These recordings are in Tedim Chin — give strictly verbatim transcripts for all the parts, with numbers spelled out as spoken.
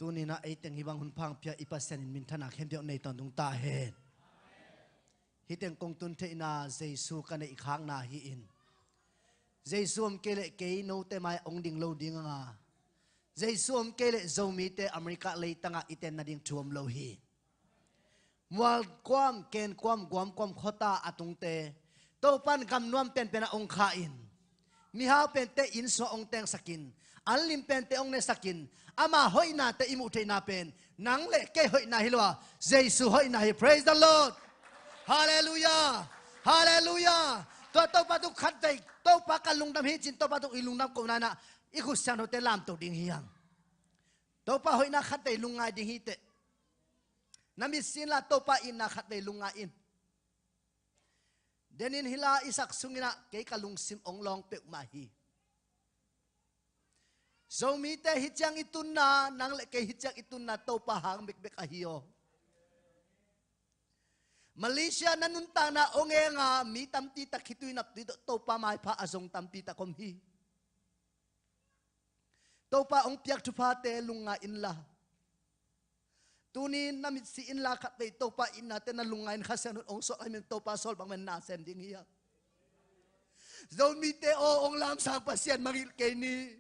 Tuni-in ah ei teng hih bang hun pha hong pia i Pasian in minthanna khempeuh nei tawntung ta hen. Hih teng kong tun theihna Jesu ka neih khakna hi-in, Jesu om kei leh kei note mai-ah hong ding lo ding a, Jesu om kei leh Zomite America leitangah i ten nading thu om lo hi. Mual kuam, ken kuam, guam kuam khuata a tungte Topa'n gam nuam penpen ah hong kha-in, mihau pente inn sungah hong tengsakin, an lim pente hong nesakin, ama hoihnate i muh theihna pen nang le kei hoihna hi lo a, Jesu hoihna hi. Praise the Lord. Halleluiah. Halleluiah. Tua Topa tung khatvei, Topa ka lungdam hi ci-in Topa tung i lungdam kohna-in ah i khutsiangthote lamto ding hi hang. Topa hoihna khatvei lungngai ding hi teh. Na mitsi inla Topa itna khatvei lungngai in. Denin hih la i sak sungin ah kei ka lungsim hong lawng peuhmah hi. Zomite hih ciang i tunna, nang le kei hih ciang i tunna Topa hang bekbek ahi aw. Malaysia na nuntakna hong enga mi tampi tak khitui naptui tawh Topa maipha a zong tampi tak om hi. Topa hong piak thuphate lungngai inla, tuni-in na mitsi inla khatvei Topa itnate na lungngai in Kha Siangtho in hong suak lai men Topa sawl bang men na sem ding hi hang. Zomite aw, hong lamsang Pasian mangngilh kei ni.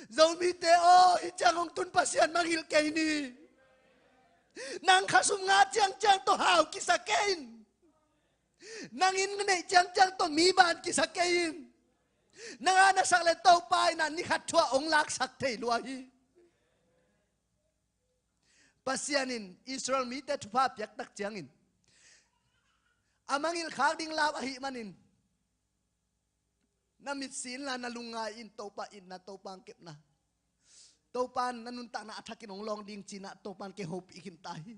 Zomite aw, hih ciang hong tun Pasian mangngilh kei ni. Nang khasum ngah ciangciang tawh hau kisa kei in. Nang inn neih ciangciang tawh mi ban kisa kei in. Nang a na sak le Topa in ah ni khat thu-ah hong laksak thei lua hi. Pasian in Israel mite thupha piak tak ciangin a mangngilh khak ding lau ahih manin, na mitsi inla na lungngai in, Topa itna, Topa hong kepna, Topa in na nuntakna a thakin hong lawng ding ci-in ah Topa in kei hong hopih khin ta hi.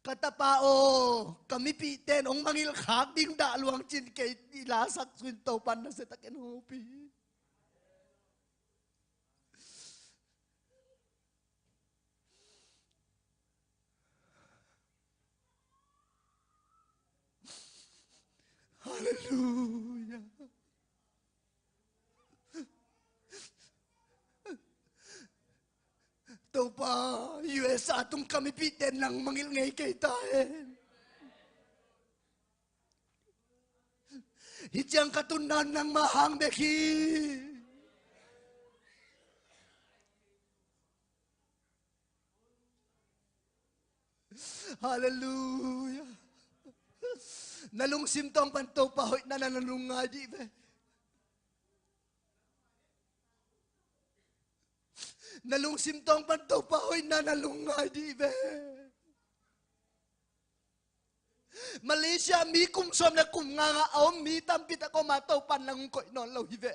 Ka tapa aw, ka mipihte in hong mangngilh khak ding dah luang ci-in kei i la sak sungin Topa in nasia takin hong hopih hi. Halleluiah. Topa, U S A tung ka mipihte in nang mangngilh ngei kei ta hen. Hih ciang ka tunna nangmah hang bek hi. Halleluiah. Na lungsim tawng pan Topa hoihna na na lungngai dih ve. Na lungsim tawng pan Topa hoihna na lungngai dih ve. Malaysia mi kum sawm le kum nga ngah a om mi tampi tak om a, Topa in nang hong koih nawn lo hi ve.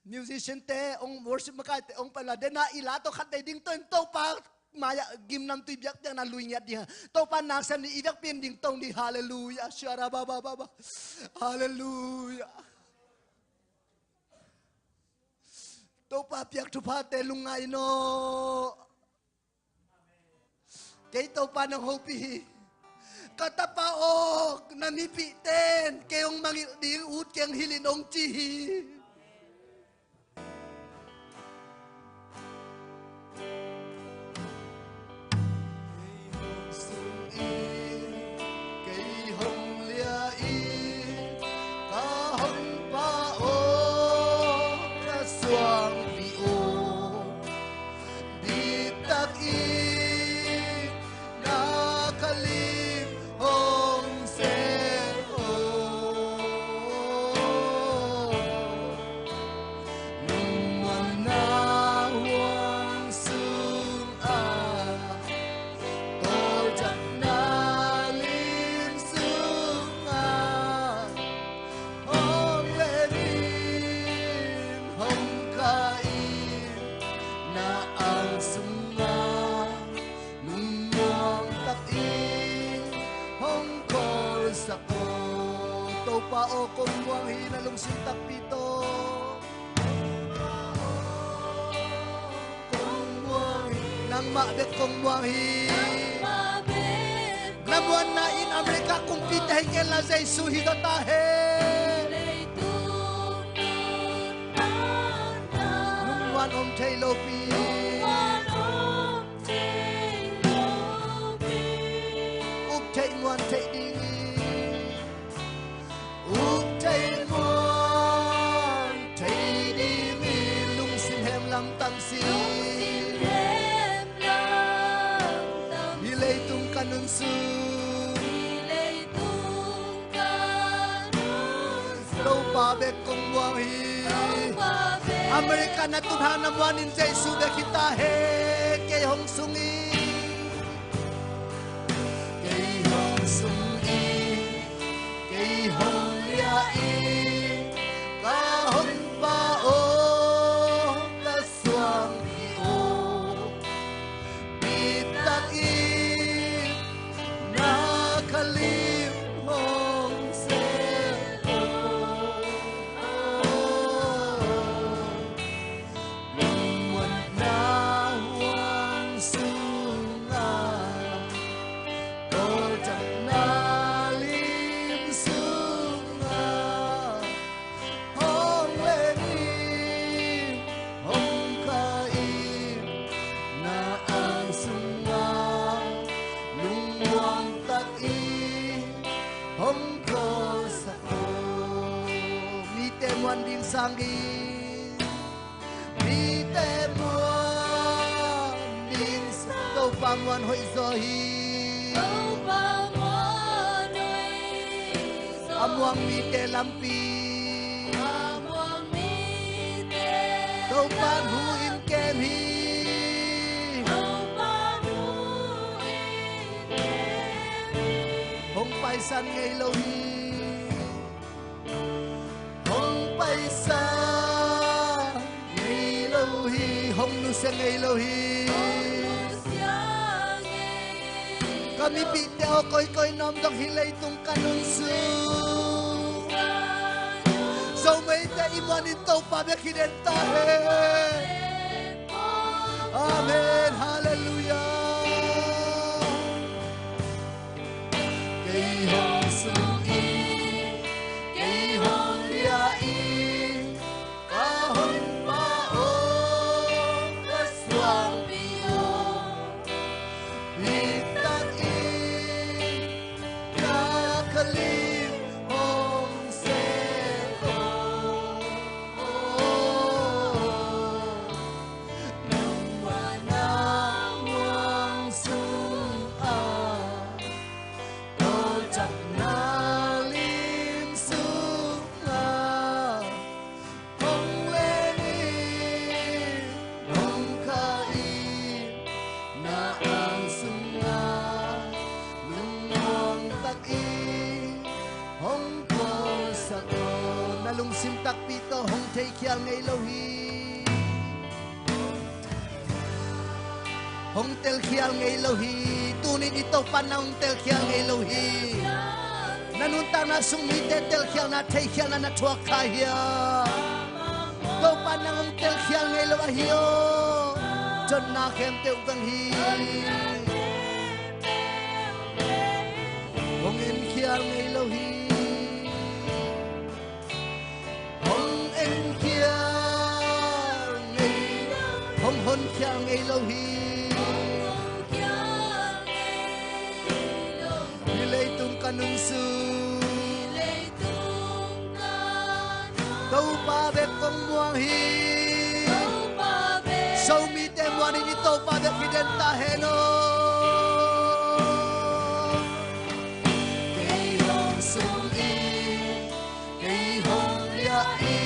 Musician te hong, worship makaite hong pai la, dena i la tawh khatvei ding to in Topa mai-ah gimnamtui biakpiakna lui ngiat ding a, Topa nasem ni i biakpiak ding to ni. Halleluiah. Shara ba ba ba ba. Halleluiah. Topa piak thuphate lungngai in aw. Kei Topa nang hopih hi. Ka tapa aw, na mipihte in kei hong mangngilh ding ut keng hilh in hong ci hi. Kei hong lia in, ka Honpa aw, ka suangpi aw, diptak in na ka lim hong sem aw. Lungmuanna huang sungah, tawlzakna lim sungah, hong len in, hong kah in, na ang sungah lungmuang takin hong kawlsak aw. Topa aw, kong muang hi, na lungsim takpi tawh kong muang hi. Nangmah bek kong muang hi. Na muanna in America kumpite hi kei inla, Jesu hi zaw ta hen. muan om thei lopi. Up thei muan thei dingin, up thei muan thei dingin lungsim hemlam tam si. Hih leitung ka nun sung Topa bek kong muang hi. America na tun hang na muanin Jesu bek hi ta hen. Kei hong sung hi. Kei hong sung hi. Kei hong liah hi. Ka Honpa aw, ka suangpi aw, bitak in na ka lim hong sel aw. Muanna huang sungah, tawlchanna lim sungah, hong leng in, hong kah in, na ang sungah lungmuang tak in hong kawlsak aw. Mite muan ding sangin, mite muan ding sangin, Topa muan hoih zaw hi. A muang mite lampi Topa thu in kem hi. Hong paisan ngei lo hi. Hong paisan ngei lo hi. Hong nusia ngei lo hi. Ka mipihte aw, koikoi na om zong hih leitung ka nun sung, Zomeite i muanin Topa bek hi den ta hen. Amen. Halleluiah. Kei hong sung hi, kei hong liah hi, ka Honpa aw, ka suangpi aw, bitak in na ka lim hong sel aw. Nangmah na muang sungah, tawlchanna lim sungah, hong leng in, hong kah in, na ang sungah lungmuang tak in hong kawlsak aw. Na lungsim takpi tawh hong theikhial ngei lo hi. Hong telkhial ngei lo hi. Tuni-in i Topa nang hong telkhial ngei lo hi. Na nuntakna sung mite telkhialna, theikhialna na thuak kha hiam? Topa nang hong telkhial ngei lo ahi aw. Cotna khempeuh vang hi. Hong enkhial ngei lo hi. Hong enkhial ngei, hong honkhial ngei lo hi. Hih leitung ka nun sung Topa bek kong muang hi. Zomite muanin i Topa bek hi den ta hen aw. Kei hong sung hi, kei hong liah hi,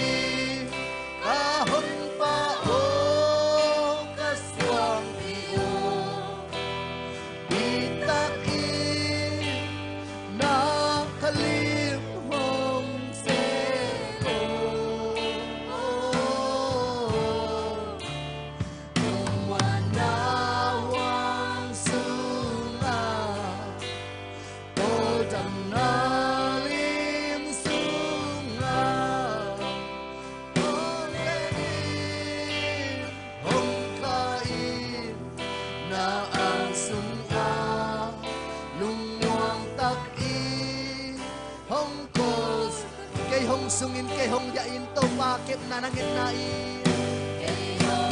ka Honpa aw, ka suangpi aw, bitak in na ka lim hong sel aw. Nangmah na muang sungah, tawlchanna lim sungah, hong leng in, hong kah in, na ang sungah lungmuang tak in hong kawlsak. Kei hong sung in, kei hong liah in, Topa kepna na ngetna in. Kei hong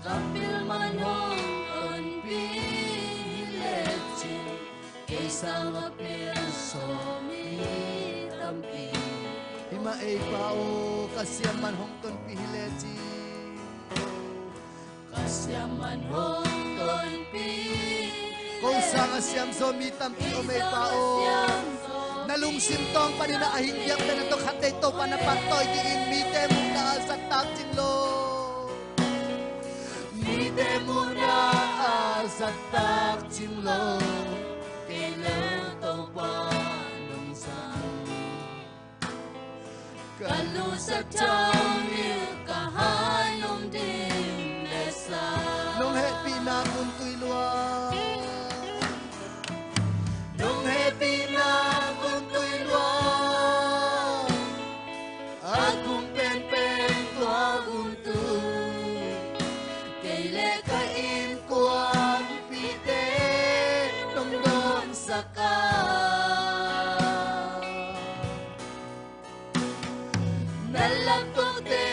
Ka pil man hong tonpih hi lecin, kei sangah pil sawm mi tampi. Hi mah ei Pa aw, ka siam man hong tonpih hi lecin. Ka siam man hong tonpih hi lecin. Ko sangah siam zaw mi tampi om ei Pa aw. Na lungsim tawng panin a hing biak pen a tawh khat tei Topa na pahtawi dingin mite muhna a zat tak cing lo. Mite muhna a zat tak cing lo. Kei lel Topa nong zang. Ka lusa thau nil ka hai nong dim le sa. Nong hehpihna kun tui lua. Nong hehpihna kun tui lua. A kum penpen tua gun tui. Kei le ka innkuanpihte nong dawnsak a. Na laptohte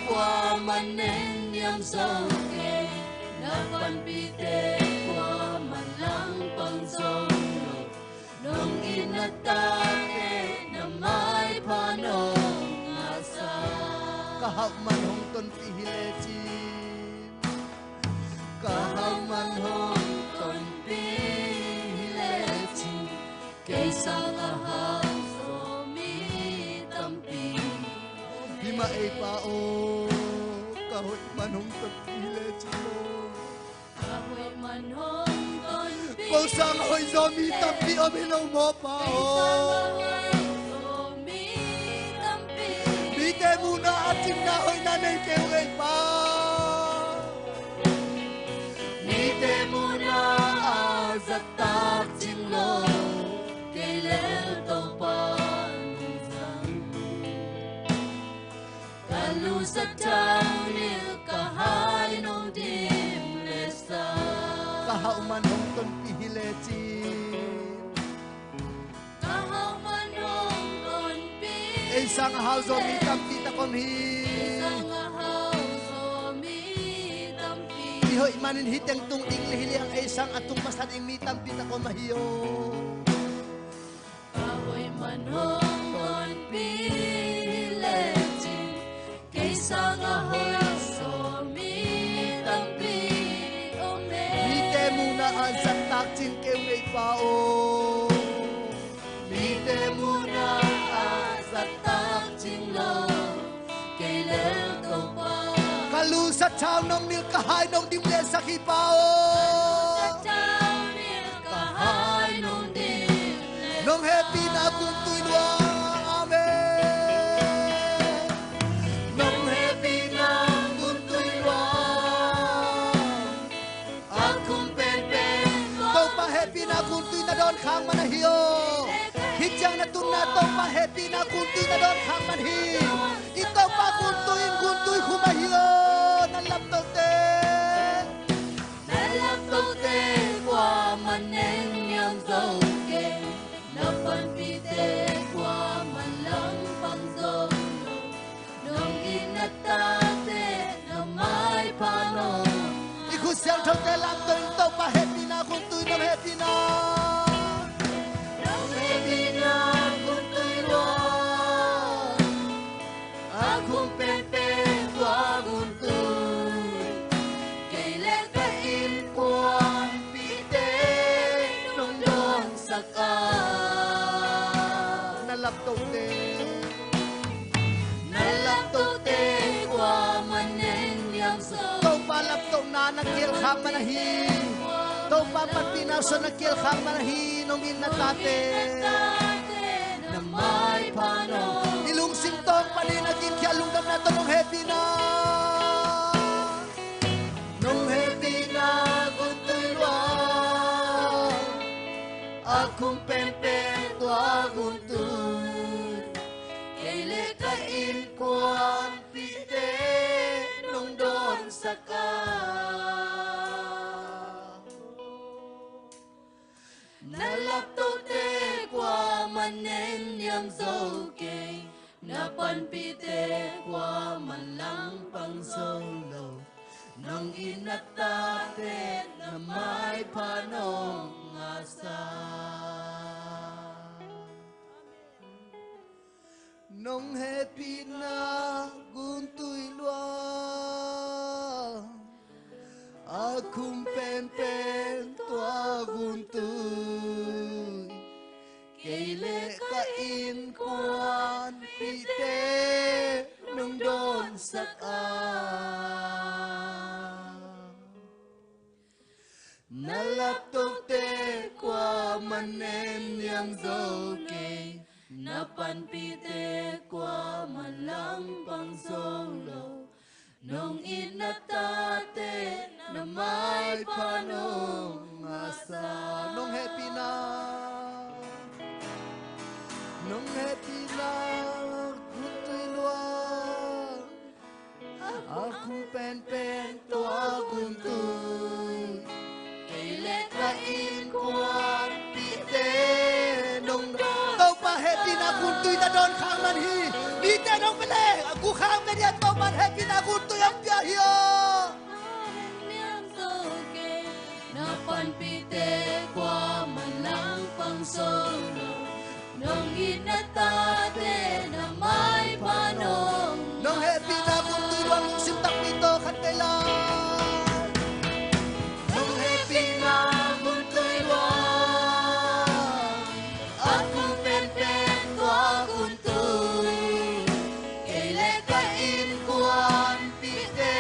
kuaman nen niam zo kei. Na panpihte kuaman langpang zo lo. Nong itna tate na maipha nong ngahsak. Ka hauh man hong tonpih hi lecin. Ka hauh man hong tonpih hi lecin. Kei sangah hauh zaw mi tampi. Hi mah ei Pa aw, ka hoih man hong tonpih hi lecin aw. Ka hoih man hong tonpih. Ko sangah hoih zaw mi tampi om hi lo maw Pa aw. Kei sangah hoih zaw mi tampi. Mite muhna a cinna hoihna nei kei ung ei Pa. Mite muhna a zat tak cing lo. Kei lel Topa nong zang. Ka lusa thau nil ka hai nong dim le sa. Ka hauh man hong tonpih hi lecin. Ka hauh man hong tonpih. Ei sangah hauh zaw mi tampi tak om hi. Ei sangah hauh zaw mi tampi. I hoih manin hi teng tung ding le hi liang ei sang a tung masa ding mi tampi tak om ahi aw. Ka hoih man hong tonpih hi lecin. Kei sangah hoih zaw mi tampi om e. Mite muhna a zat tak cing kei ung ei Pa aw. Mite muhna a zat tak cing lo. Kei lel Topa. Ka lusa thau nong nil ka hai nong dim le sak hi Pa aw. Ka lusa thau nil ka hai nong dim le sak. Nong hehpihna kun tui lua. Amen. Nong hehpihna kun tui lua. A kum penpen Topa hehpihna kun tui na dawn khak man ahi aw. Hih ciang na tunna Topa hehpihna kun tui na dawn khak man hi. I Topa kun tui in kun tui khum ahi aw. Na laptohte. Na laptohte kuaman nen niam zo kei. Na panpihte kuaman langpang zo lo. Nong itna tate na maipha nong. I khut siangthote lamto in Topa hehpihna kun tui nong hehpihna. Nong hehpihna kun tui lua. A kum penpen tua kun tui. Kei le ka innkuanpihte nong dawnsak a. Na laptohte. Na laptohte kuaman nen niam zo. Topa laptohna na kiel khak man ahi. Topa panpihna suan na kiel khak man ahi. Nong itna tate. Na maipha nong. I lungsim tawng panin a gingkhia lungdamna tawh nong hehpihna. Nong hehpihna kun tui lua. A kum penpen tua kun tui. Kei le ka innkuanpihte nong dawnsak a. Na laptohte kuaman nen niam zo kei. Na panpihte kuaman langpang zo lo. Nong it na tate na maipha nong ngahsa. Nong hehpihna guntui luang, a khum penpen tua guntui. Kei le ka innkuanpihte nong dawnsak a, na laptohte kuaman nenniam zo kei, na panpihte kuaman langpang zo lo. Nong it na tate na maipha nong ngahsa. Nong hehpihna, nong hehpihna guntui luang, a khum penpen tua guntui. Kei le ka innkuanpihte nong dawn. Topa hehpihna guntui na dawn khak man hi. Mite nong pia le a gu khak man hi a, Topa hehpihna guntui hong pia hi aw. Na panpihte kuaman langpang zo lo. Nong it na tate na maipha nong. Nong hehpihna guntui luang lungsim takpi tawh khan kei la. Nong hehpihna guntui luang, a khum penpen tua guntui. Kei le ka innkuanpihte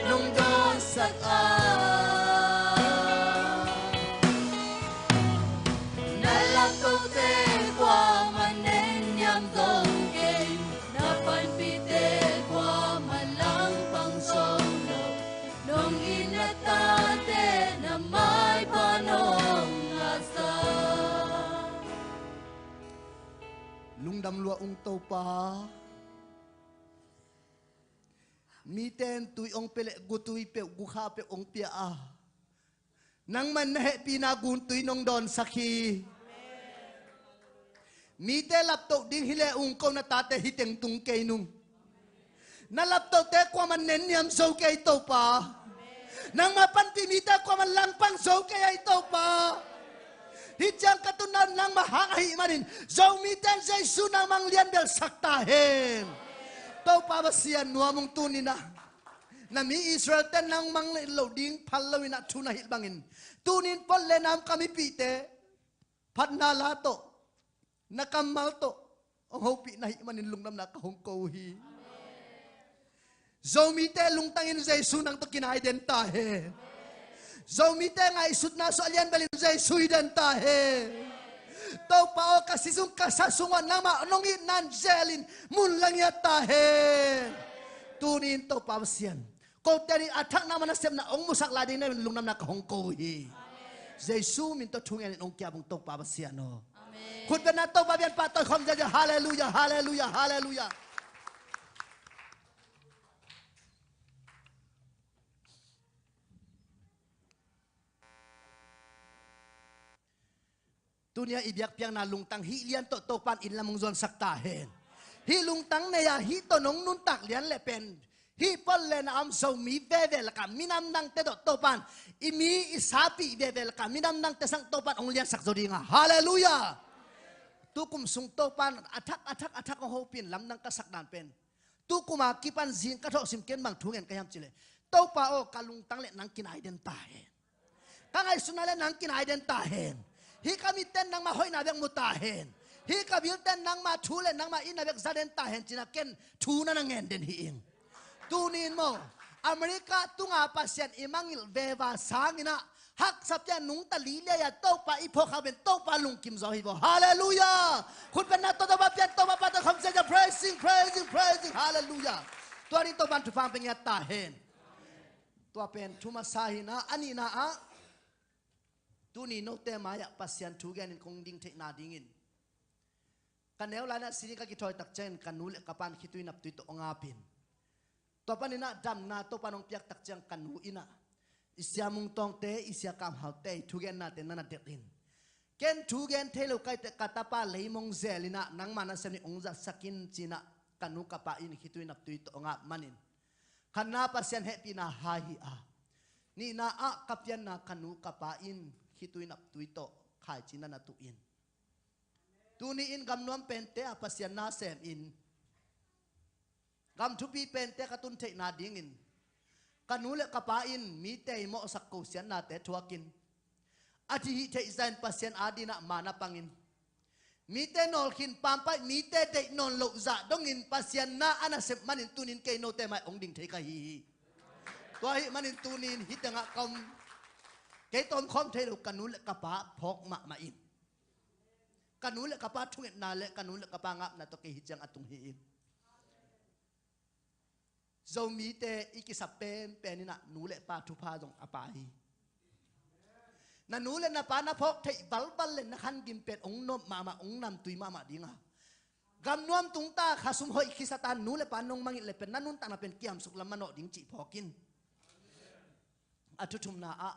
nong dawnsak a, na laptohte kuaman nenniam zo kei, na panpihte kuaman langpang zo lo. Nong it na tate na maipha nong ngahsa. Lungdam lua ung Topa. Mite in tui hong pia le gutui peuh, gukha peuh hong pia a, nangman na hehpihna guntui nong dawnsak hi. Mite laptoh ding hi le ung ko, na tate hi teng tung kei nung. Na laptohte kuaman nenniam zo kei Topa. Nangma panpih mite kuaman langpang zo kei ahi Topa. Hih ciang ka tunna nangma hang ahih manin Zomite in Jesu nangmah hong lianbelsak ta hen. Topa Pasian, nuam ung tuninah. Na mi Israel-te nangmah hong leh loh ding phal loinah thu na hilh bangin, tunin pawt le nam ka mipihte phatna la tawh, na kammal tawh hong hopih na hih manin lungdamna ka hong ko uh hi. Zomite lungtangin Jesu nang tawh kinai den ta hen. Zomite ngaihsutna suah lianbelin Jesu i den ta hen. Topa aw, ka si sung ka sa sungah nangmah nong itna in zelin mun la ngiat ta hen. Tunin Topa Pasian, kote in a thak nangmah nasepna hong musak lai ding na lungdamna ka hong ko uh hi. Jesu min tawh thungenin hong kiap ung Topa Pasian aw. Amen. Khutbetna Topa bian pahtawi khawm ziazia. Halleluiah, halleluiah, halleluiah. Tunia i biakpiakna lungtang hih lian tawh Topan inn lam hong zuansak ta hen. Hih lungtang nei-a hih tawh nong nuntak lian le pen, hih pawt le na om Zomi veve lakah minam dangte tawh Topan i mi i sapi veve lakah minam dangte sang Topan hong liansak zo dinga. Halleluiah. Tukum sung Topan a thak a thak a thak hong hopih in lamdang ka sak dan pen, tukuma kipan zing ka thawhsim ken bang thu ngen ka hiam cihleh, Topa aw, ka lungtang le nang kinai den ta hen. Ka ngaihsutna le nang kinai den ta hen. Hih ka mitten nangmah hoihna bek mu ta hen. Hih ka bilten nangmah thu le nangmah itna bek za den ta hen cinah ken thu na na ngen den hi ing. Tunin maw, America tunga Pasian i mangngilh veva sanginah haksa pia nungta liliai-a Topa i phawkkhak pen Topa lungkim zaw hi vaw. Halleluiah. Khutbetna tawh Topa pian, Topa pahtawi khawm ziazia. Praising, praising, praising. Halleluiah. Tuanin Topan thupha hong pia ngiat ta hen. Tua pen thu masa hinah, a nihna ah, tuni note mai-ah Pasian thu genin kong ding theihna dingin, ka neu lainah sini ka kithawi tak ciangin ka nu le ka pan khitui naptui tawh hong apin, tua paninah damna Topan hong piak tak ciang ka nu innah i sia Mung Tawngte, i sia Kam Haute i thugennate na na detin, ken thu gen thei lo kaite ka tapa leimong zelinah nangma nasem nih hong zatsakin cinah ka nu ka pa in khitui naptui tawh hong ap manin, Khatna, Pasian hehpihna hai hi a, nihna ah ka pianna ka nu ka pa in khitui naptui tawh khaici na na tuh in. Tuni in gamnuam pente ah Pasian na sem in, gam thupi pente ka tun theihna dingin ka nu le ka pa in mite i mawhsak kosiatnate thuakin a thi hih theih zahin Pasian adinah ma na pangin, mite nawlkhin pampaih, mite deih nawn loh zah dongin Pasian na a na sep manin tunin kei note mai hong ding thei ka hi hi. Tua ahih manin tunin hih tengah ka om, kei tawh om khawm thei lo ka nu le ka pa phawk mahmah in, ka nu le ka pa thungetna le ka nu le ka pa ngapna tawh kei hih ciang a tung hi in. Zomite i kisa penpen inah nu le pa thupha zong a pa hi. Na nu le na pa na phawk theih valval le na khan gim pen hong nop mahmah, hong namtui mahmah dinga, gamnuam tungta khasum hoih kisa ta nu le pa nong mangngilh le pen na nuntakna pen kiamsuk lam manawh ding cih phawkin. A thuthumna ah,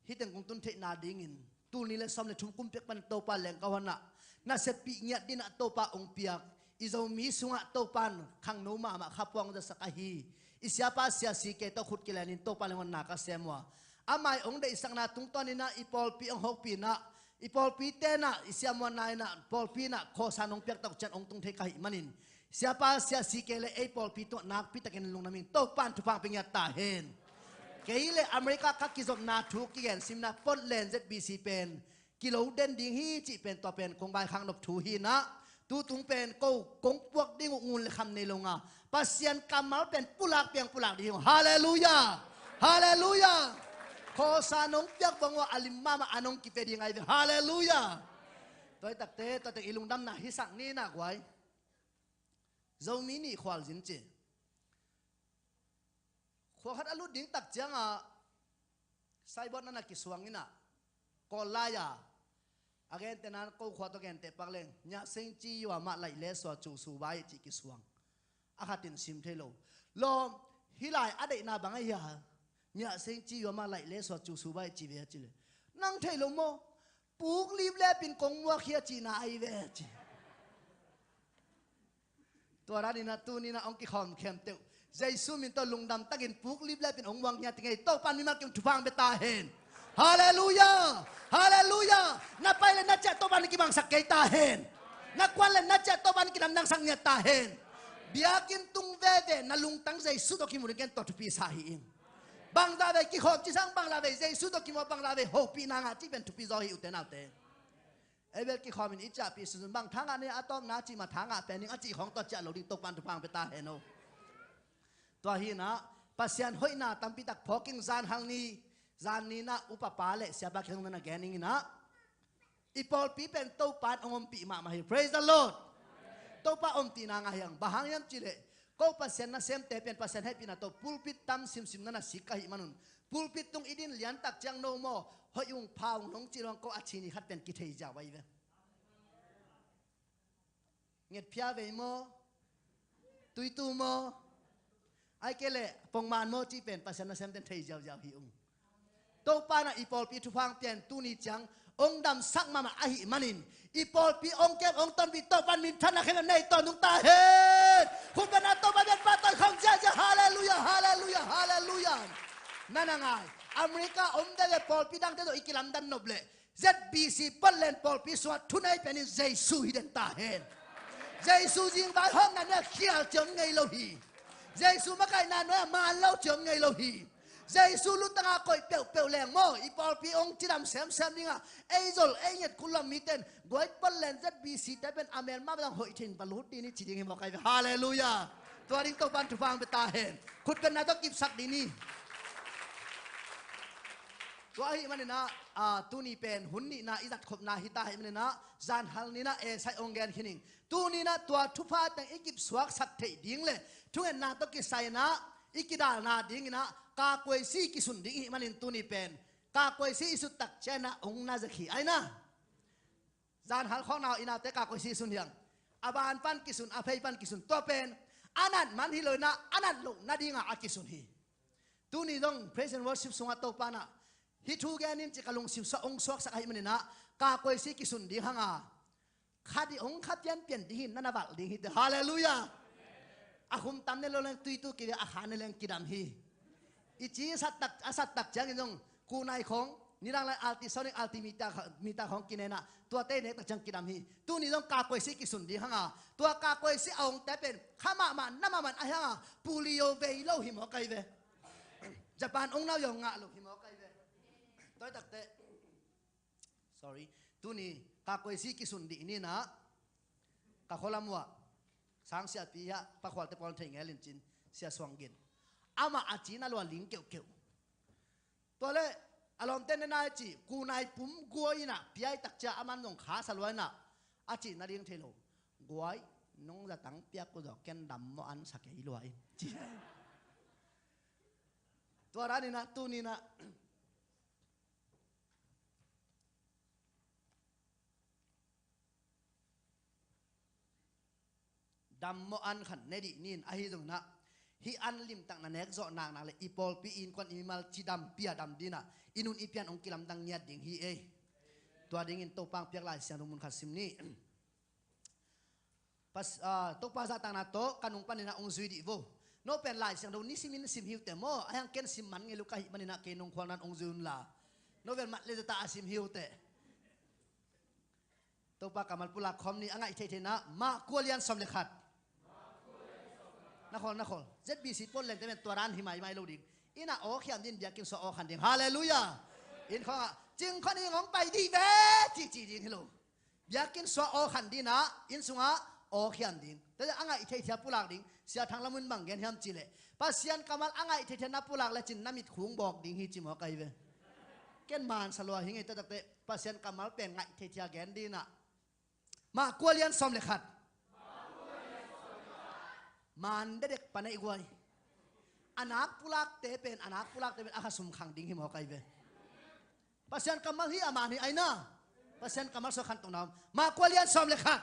hih teng kong tun theihna dingin tul ni le sawm le thum kum piak pan Topa leng ka huanah na sepih ngiat dinah Topa hong piak i Zomi sungah Topa in khangno mahmah khapuang zasak ahi i siapa sia si kei tawh khut kilenin Topa leng huanna ka sem uh a, amah i hong deihsakna tungtawn inah i pawlpi hong hopih inah i pawlpi tenah i siamuanna inah pawlpi inah khawsa nong piak tak cian hong tung thei ka hih manin siapa sia si kei le ei pawlpi tungah nakpitakin lungdam ing. Topa in thupha pia ngiat ta hen. Kei le America ka kizopna thu kigen simna Portland Z B C pen kilo den ding hi cih pen tua pen kong vaikhak nop thu hinah, tutung pen ko kong puak ding uh ngun le kham nei lo nga Pasian kammal pen pulak piang pulak ding hi. Halleluiah. Halleluiah. Khawsa nong piak bang uh a lim mahmah a nong kipia ding ahi ve. Halleluiah. Tua hi takte tua teng i lungdamna hisak ni na guai. Zomi nih khualzin ci. Khua khat a lut ding tak ciangah saibawt na na kisuang inah Kawl lai-a a gente nan ko khua tawh gente pak leng nyiah seng ci yua mah laih le sua cu su vai cih kisuang. A khatin sim thei lo. Lawm, hih lai a deihna bang ahi a, nyiah seng ci yua mah laih le sua cu su vai ci ve a ci le, nang thei lo maw? Puk lip lepin kong muak hi a cihna ahi ve ci. Tua daninah tuninah hong kikhawm khemteuh Jesu min tawh lungdam takin puk lip lepin hong muak hi a ti ngei. Topan mimal kim thupha hong pia ta hen. Halleluiah. Halleluiah. Na pai le na ciah Topan kimangsak kei ta hen. Na kuan le na ciah Topan kinamdangsak ngiat ta hen. Biakinn tung veve na lungtang Jesu tawh kimu ding ken tua thupi sa hi ing. Bangzah vei kikhawm cisang, bangzah vei Jesu tawh kimu, bangzah vei hopihna ngah cih pen thupi zaw hi ute naute. Ei bel kikhawmin i ciahpih sunsun bang thangah nei a tawpna cih mah thangah pen ding a cih khawng tua ciah lo ding Topan thupha hong pia ta hen o. Tua hinah Pasian hoihna tampi tak phawk ing. Zanhal ni, zan ninah upapa le siapa khel nana gen ing inah i pawlpi pen Topan hong ompih mahmah hi. Praise the Lord. Topa ompihna ngah hiang. Bang hang hiam cihleh ko Pasian nasemte pen Pasian hehpihna tawh pulpit tam simsim nana sik ka hih manun pulpit tung i din liantak ciang no maw, hoih ung pha ung nong cih luang ko a chini khat pen kithei ziau ahi ve. Ngetphia vei maw? Tuitu maw? Ai kei leh pongman maw cih pen Pasian nasemten thei ziauziau hi ung. Topa na i pawlpi thupha hong pian tuni ciang hong damsak mahmah ahih manin i pawlpi hong kem hong tonpih Topan minthanna khen a nei tawntung ta hen. Khutbetna Topa biakpa tawi khawng ziazia. Halleluiah. Halleluiah. Halleluiah. Na na ngai America om veve pawlpi dangte tawh i kilamdan nop leh Z B C Portland pawlpi sungah thunei penin Jesu hi den ta hen. Jesu zingvai hawmna nia khial ciom ngei lo hi. Jesu makaihna nuai-ah man lo ciom ngei lo hi. Jesu lutanga koih peuhpeuh leng maw i pawlpi hong cidam semsem dingah ei zol ei nget kul lam miten guai Portland Z B C te pen a melma bang hoih thein va lut ding ni ci ding hi mawk ahi ve. Halleluiah. Tua ding Topan thupha hong pia ta hen. Khutbetna tawh kipsak ding ni. Tua ahih maninah tuni pen hun nihna i zatkhopna hita ahih maninah zanhal ninah esai hong gen khin ing. Tuninah tua thupha teng i kipsuaksak theih ding le thungetna tawh kisai-inah i kidalna dinginah kakuaisi kisun ding ihih manin tuni pen kakuaisi i suttak cianah hong na zek hi aina. Zanhal khawkna i naute kakuaisi sun hiang. A ban pan kisun, a phei pan kisun, tua pen a nat man hi loinah a nat loh nadingah a kisun hi. Tuni zong praise and worship sungah Topanah hih thu genin cika lungsim suah hong suaksak ahih maninah kakuaisi kisun ding hanga khat i hong kha pianpian ding hin na na valh ding hite. Halleluiah. A khum tam ne lo leng tui tu kivei a kha ne leng kidam hi. I ci a sat tak, a sat tak ciangin zong kunai khawng nidang lai alti sawning alti mita, mita khawng kinenah tuate nek tak ciang kidam hi. Tuni zong kakuaisi kisun ding hanga tua kakuaisi a ongte pen kha mahmah na mahmah a hi hanga polio vei lo hi maw kai ve. Japan ong nau yong ngah lo hi maw kai ve. Toi takte Sorry. Tuni kakuaisi kisun dih ninah ka khualam uah sang siapi hiah pakhualte pawl thei ngelin cin sia suang gin. Amah a cina lua ling keuhkeuh. Tua le a lawmte nena i ci kunai pum guai inah piai takcia aman zong kha sa lua inah a cina ding thei lo. Guai nong zatang piak uh zaw ken dam maw an sa kei lua in ci. Tua raninah tuninah Dam maw an khan ne dih nin ahi zonginah hih an limtak na nek zawh naknak le i pawlpi i innkuan i mimal cidam piadam dinah i nun i pian hong kilamdang ngiat ding hi ei. Tua dingin Topa hong piak Lai Siangtho mun khat sim ni. Pas, ah, Topa zahtakna tawh ka nung paninah hong zui dih vo. No pen Lai Siangtho nisimin sim hi uh teh maw a hiang ken sim man ngei lo ka hih maninah kei nung khualnan hong zui unla no vel mat le zata a sim hi uh teh. Topa kammal pulak khawm ni a ngaih theihtheihna Mark kua lian sawm le khat. Na khawl na khawl Z B C pawl lengte men tua dan hi maimai lo ding. Innah aw khiam din biakinn sua aw khan ding halleluia. Inn khawngah cingkhon ing hong pai dih ve cihcih ding hi lo. Biakinn sua aw khan dinah inn sungah aw khiam ding. Tua a ngaih theihthia pulak ding sia thang lamun bang gen hiam cileh Pasian kammal a ngaih theihthia na pulak le cin na mit khung bawk ding hi ci maw kai ve. Ken mansa lua hi ngei taktakte Pasian kammal pen ngaih theithia gen dinah. Mah kua lian sawm le khat. Man dedek paneih guai. A nak pulakte pen a nak pulakte pen a kha sum khang ding hi maw kai ve. Pasian kammal hi a man hi aina. Pasian kammal sua khan tungna om. Mah kua lian sawm le khat.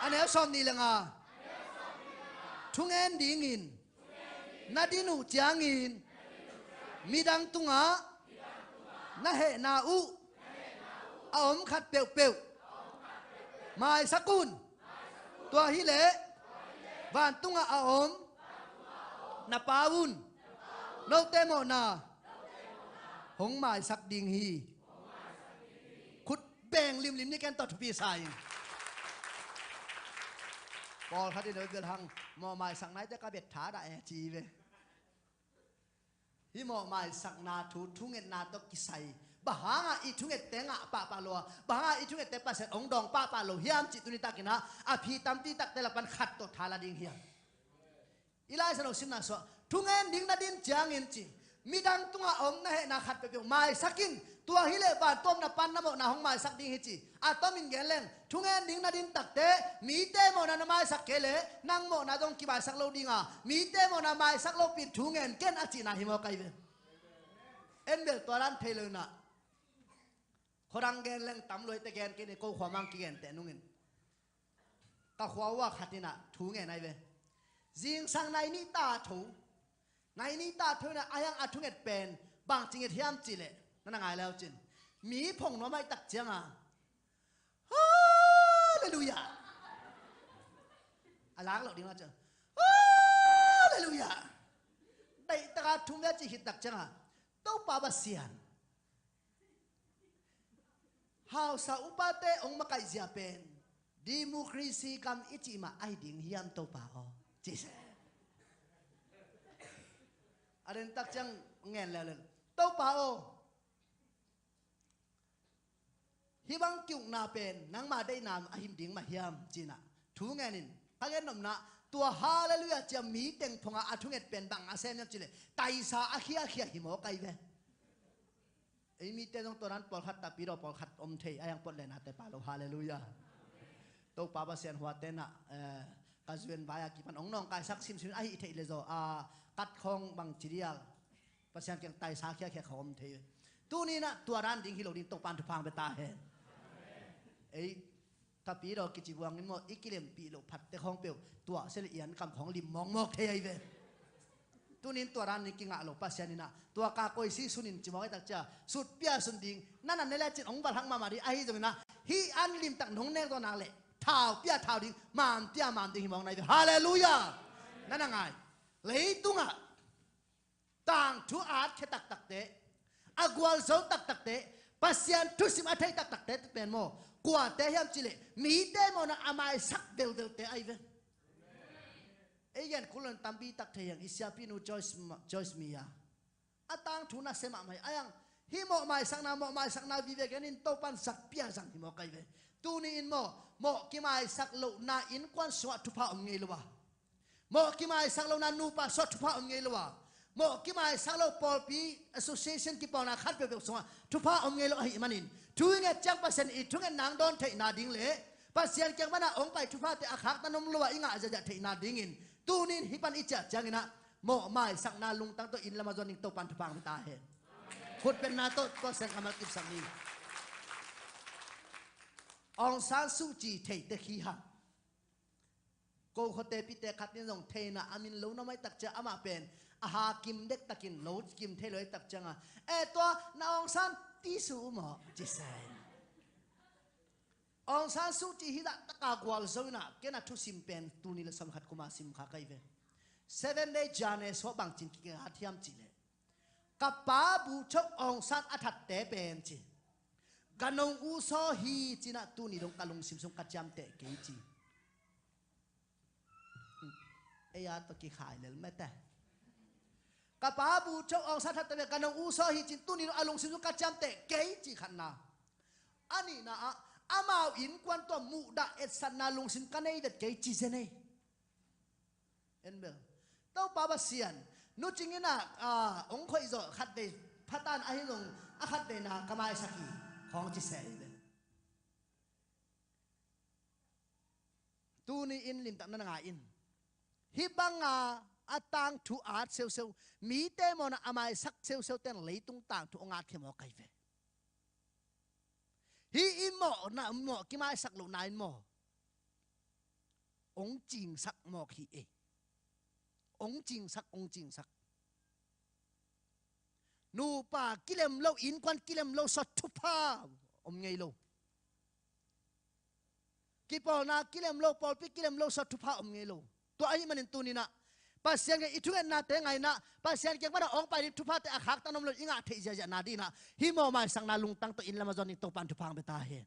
A neu sawm ni le nga. Thungen dingin na din uh ciangin midang tungah na hehna uh a om khat peuhpeuh maisak un. Tua hileh vantungah a om na Pa un note mawhna hong maisak ding hi. Khut beng limlim ni ken tawh thupi sa in. Pawlkhat in a bel hang mawh maisak naite ka bet tha dah e ci ve. Hih mawh maisakna thu thungetna tawh kisai bang hangah i thungette ngah pahpah lo a bang hangah i thungette Pasian hong dawng pahpah lo hiam cih tuni takinah a phi tampi takte lapan khat tawh thala ding hiam? I Lai Siangtho simna suah thungen ding na din ciangin ci midang tungah a om na hehna khat peuhpeuh maisak in. Tua hileh vantuamna pan na mawhna hong maisak ding hi ci. A tomin gen leng thungen ding na din takte mite mawhna na maisak kei leh nang mawhna zong kimaisak lo dinga mite mawhna maisak lopin thungen ken a cihna hi maw kai ve. En bel tua dan thei lo inah khuadang gen leng tam luaite gen kei ni ko khua mang kigenteh nungin ka khua uh a khat inah thu ngen ai ve. Zingsang nai nih ta tho nai nih ta tho inah a hiang a thunget pen bangci nget hiam cihleh na na ngai leu cin mi phong nuam aih tak cianga halleluia a lak loh ding la ciang halleluia daihtaka thum ve cih khit tak cianga Topa Pasian hausa upate hong makaihzia pen democracy gam i cih mah ahi ding hiam Topa aw? Ci se a den tak ciang ngen leuleu Topa aw hih bang kiukna pen nangma deihna a him ding mah hiam cinah thu ngenin ka gen nopna tua halleluia cia mi teng phongah a thunget pen bang a sem hiam cileh taisa a khiakhia hi maw kai ve. Ei mite zong tuanan pawlkhat tapi daw pawlkhat om thei a hiang pawt lenate pa lo halleluia. Topa Pasian huatenah ka zuen vai a kipan ong nawngkaisak simsim ahi theih le zaw a kat khawng bang ci dial Pasian kiang taisa khiakhia kha om thei. Tuninah tuaran ding hi lo ding Topan thupha hong pia ta hen. Ei Tapi daw kici buangin maw i kilempih loh phatte khawng peuh tuah sia le ian kam khawng lim mawkmawk thei ahi ve. Tunin tua dan ni kingah lo Pasian inah tua ka koisi sunin ci mawk ahi tak cia sutpia sun ding na nan ne le cin hong valhang mahmah ding ahi zonginah hih an limtak nong nek zaw nak leh Thau pia thau ding, mam pia mam ding hi mawk nai ve. Halleluiah. Na na ngai. Leitungah tangthu at khia taktakte, a gualzo taktakte, Pasian thusim a thei taktakte pen maw, kuate hiam cileh mite mawhna a maisak velvelte ahi ve. Ei gen kulon tampi tak thei hiang i siapinu Joyce, Joyce Meyer a tangthu nasia mahmah hi. Ayang hih mawh maisakna, mawh maisakna vive genin Topan zat pia zang hi mawk ahi ve. Tuni in maw, mawh kimaisak lohna innkuan sungah thupha om ngei lo a, mawh kimaisak lohna nupa sungah thupha om ngei lo a, mawh kimaisak lo pawlpi association kipawlna khat peuhpeuh sungah thupha om ngei lo ahih manin, thu i nget ciang Pasian i thungetna hong dawn theihna ding le Pasian kiang pana hong pai thuphate a khaktan om lo a i ngah ziahziah theihna dingin, tunin hih pan i ciah cianginah mawh maisakna lungtang tawh inn lam a zuan ding Topan thupha hong pia ta hen. Khutbetna tawh Pasian kammal kipsak ni. Aung San Suu Kyi thei tek hi hang. Ko khuate pite khat in zong theina a min lo na mai tak ciang amah pen a ha kim dektakin lo kim thei lo tak cianga, e tua na Aung San tisu maw ci sai. Aung San Suu Kyi hi dah taka gualzo inah ken a thusim pen tuni le sawm khat kuma sim kha kai ve. Seven Day Journey suah bangcin kikhat hiam cihleh, ka pa bu chok Aung San a thatte pen ci, ka nong u saw hi cinah tuni dong ka lungsim sung ka ciamteh kei ci. Ei a tawh kikhai lel mete. Ka pa bu chok Aung San thatte pen ka nong u saw hi cin tuni dong a lungsim sung ka ciamteh kei ci khatna. A nihna ah amau innkuan tawh muhdah etsatna lungsim ka nei vet kei ci zen ei. En bel Topa Pasian nucing inah hong khoih zawh khatvei phatan ahi zong a khatveina ka maisak hi khawng ci se hi bel. Tuni in limtak na na ngai in. Hih banga a tangthu at seuseu, mite mawhna a maisak seuseu ten leitung tangthu hong at khia mawk ahi ve. Hih i mawhna mawh kimaisak lohna in maw, hong cingsak mawk hi ei. Hong cingsak, hong cingsak. Nupa kilem lo, innkuan kilem lo sawt thupha om ngei lo. Kipawlna kilem lo, pawlpi kilem lo sawt thupha om ngei lo. Tua ahih manin tuninah Pasian kiang i thungetnate ngainah Pasian kiang pana hong pai ding thuphate a khaktan om lo i ngah theih ziahziahna dinah hih mawh maisakna lungtang tawh inn lam a zuan ding Topan thupha hong pia ta hen.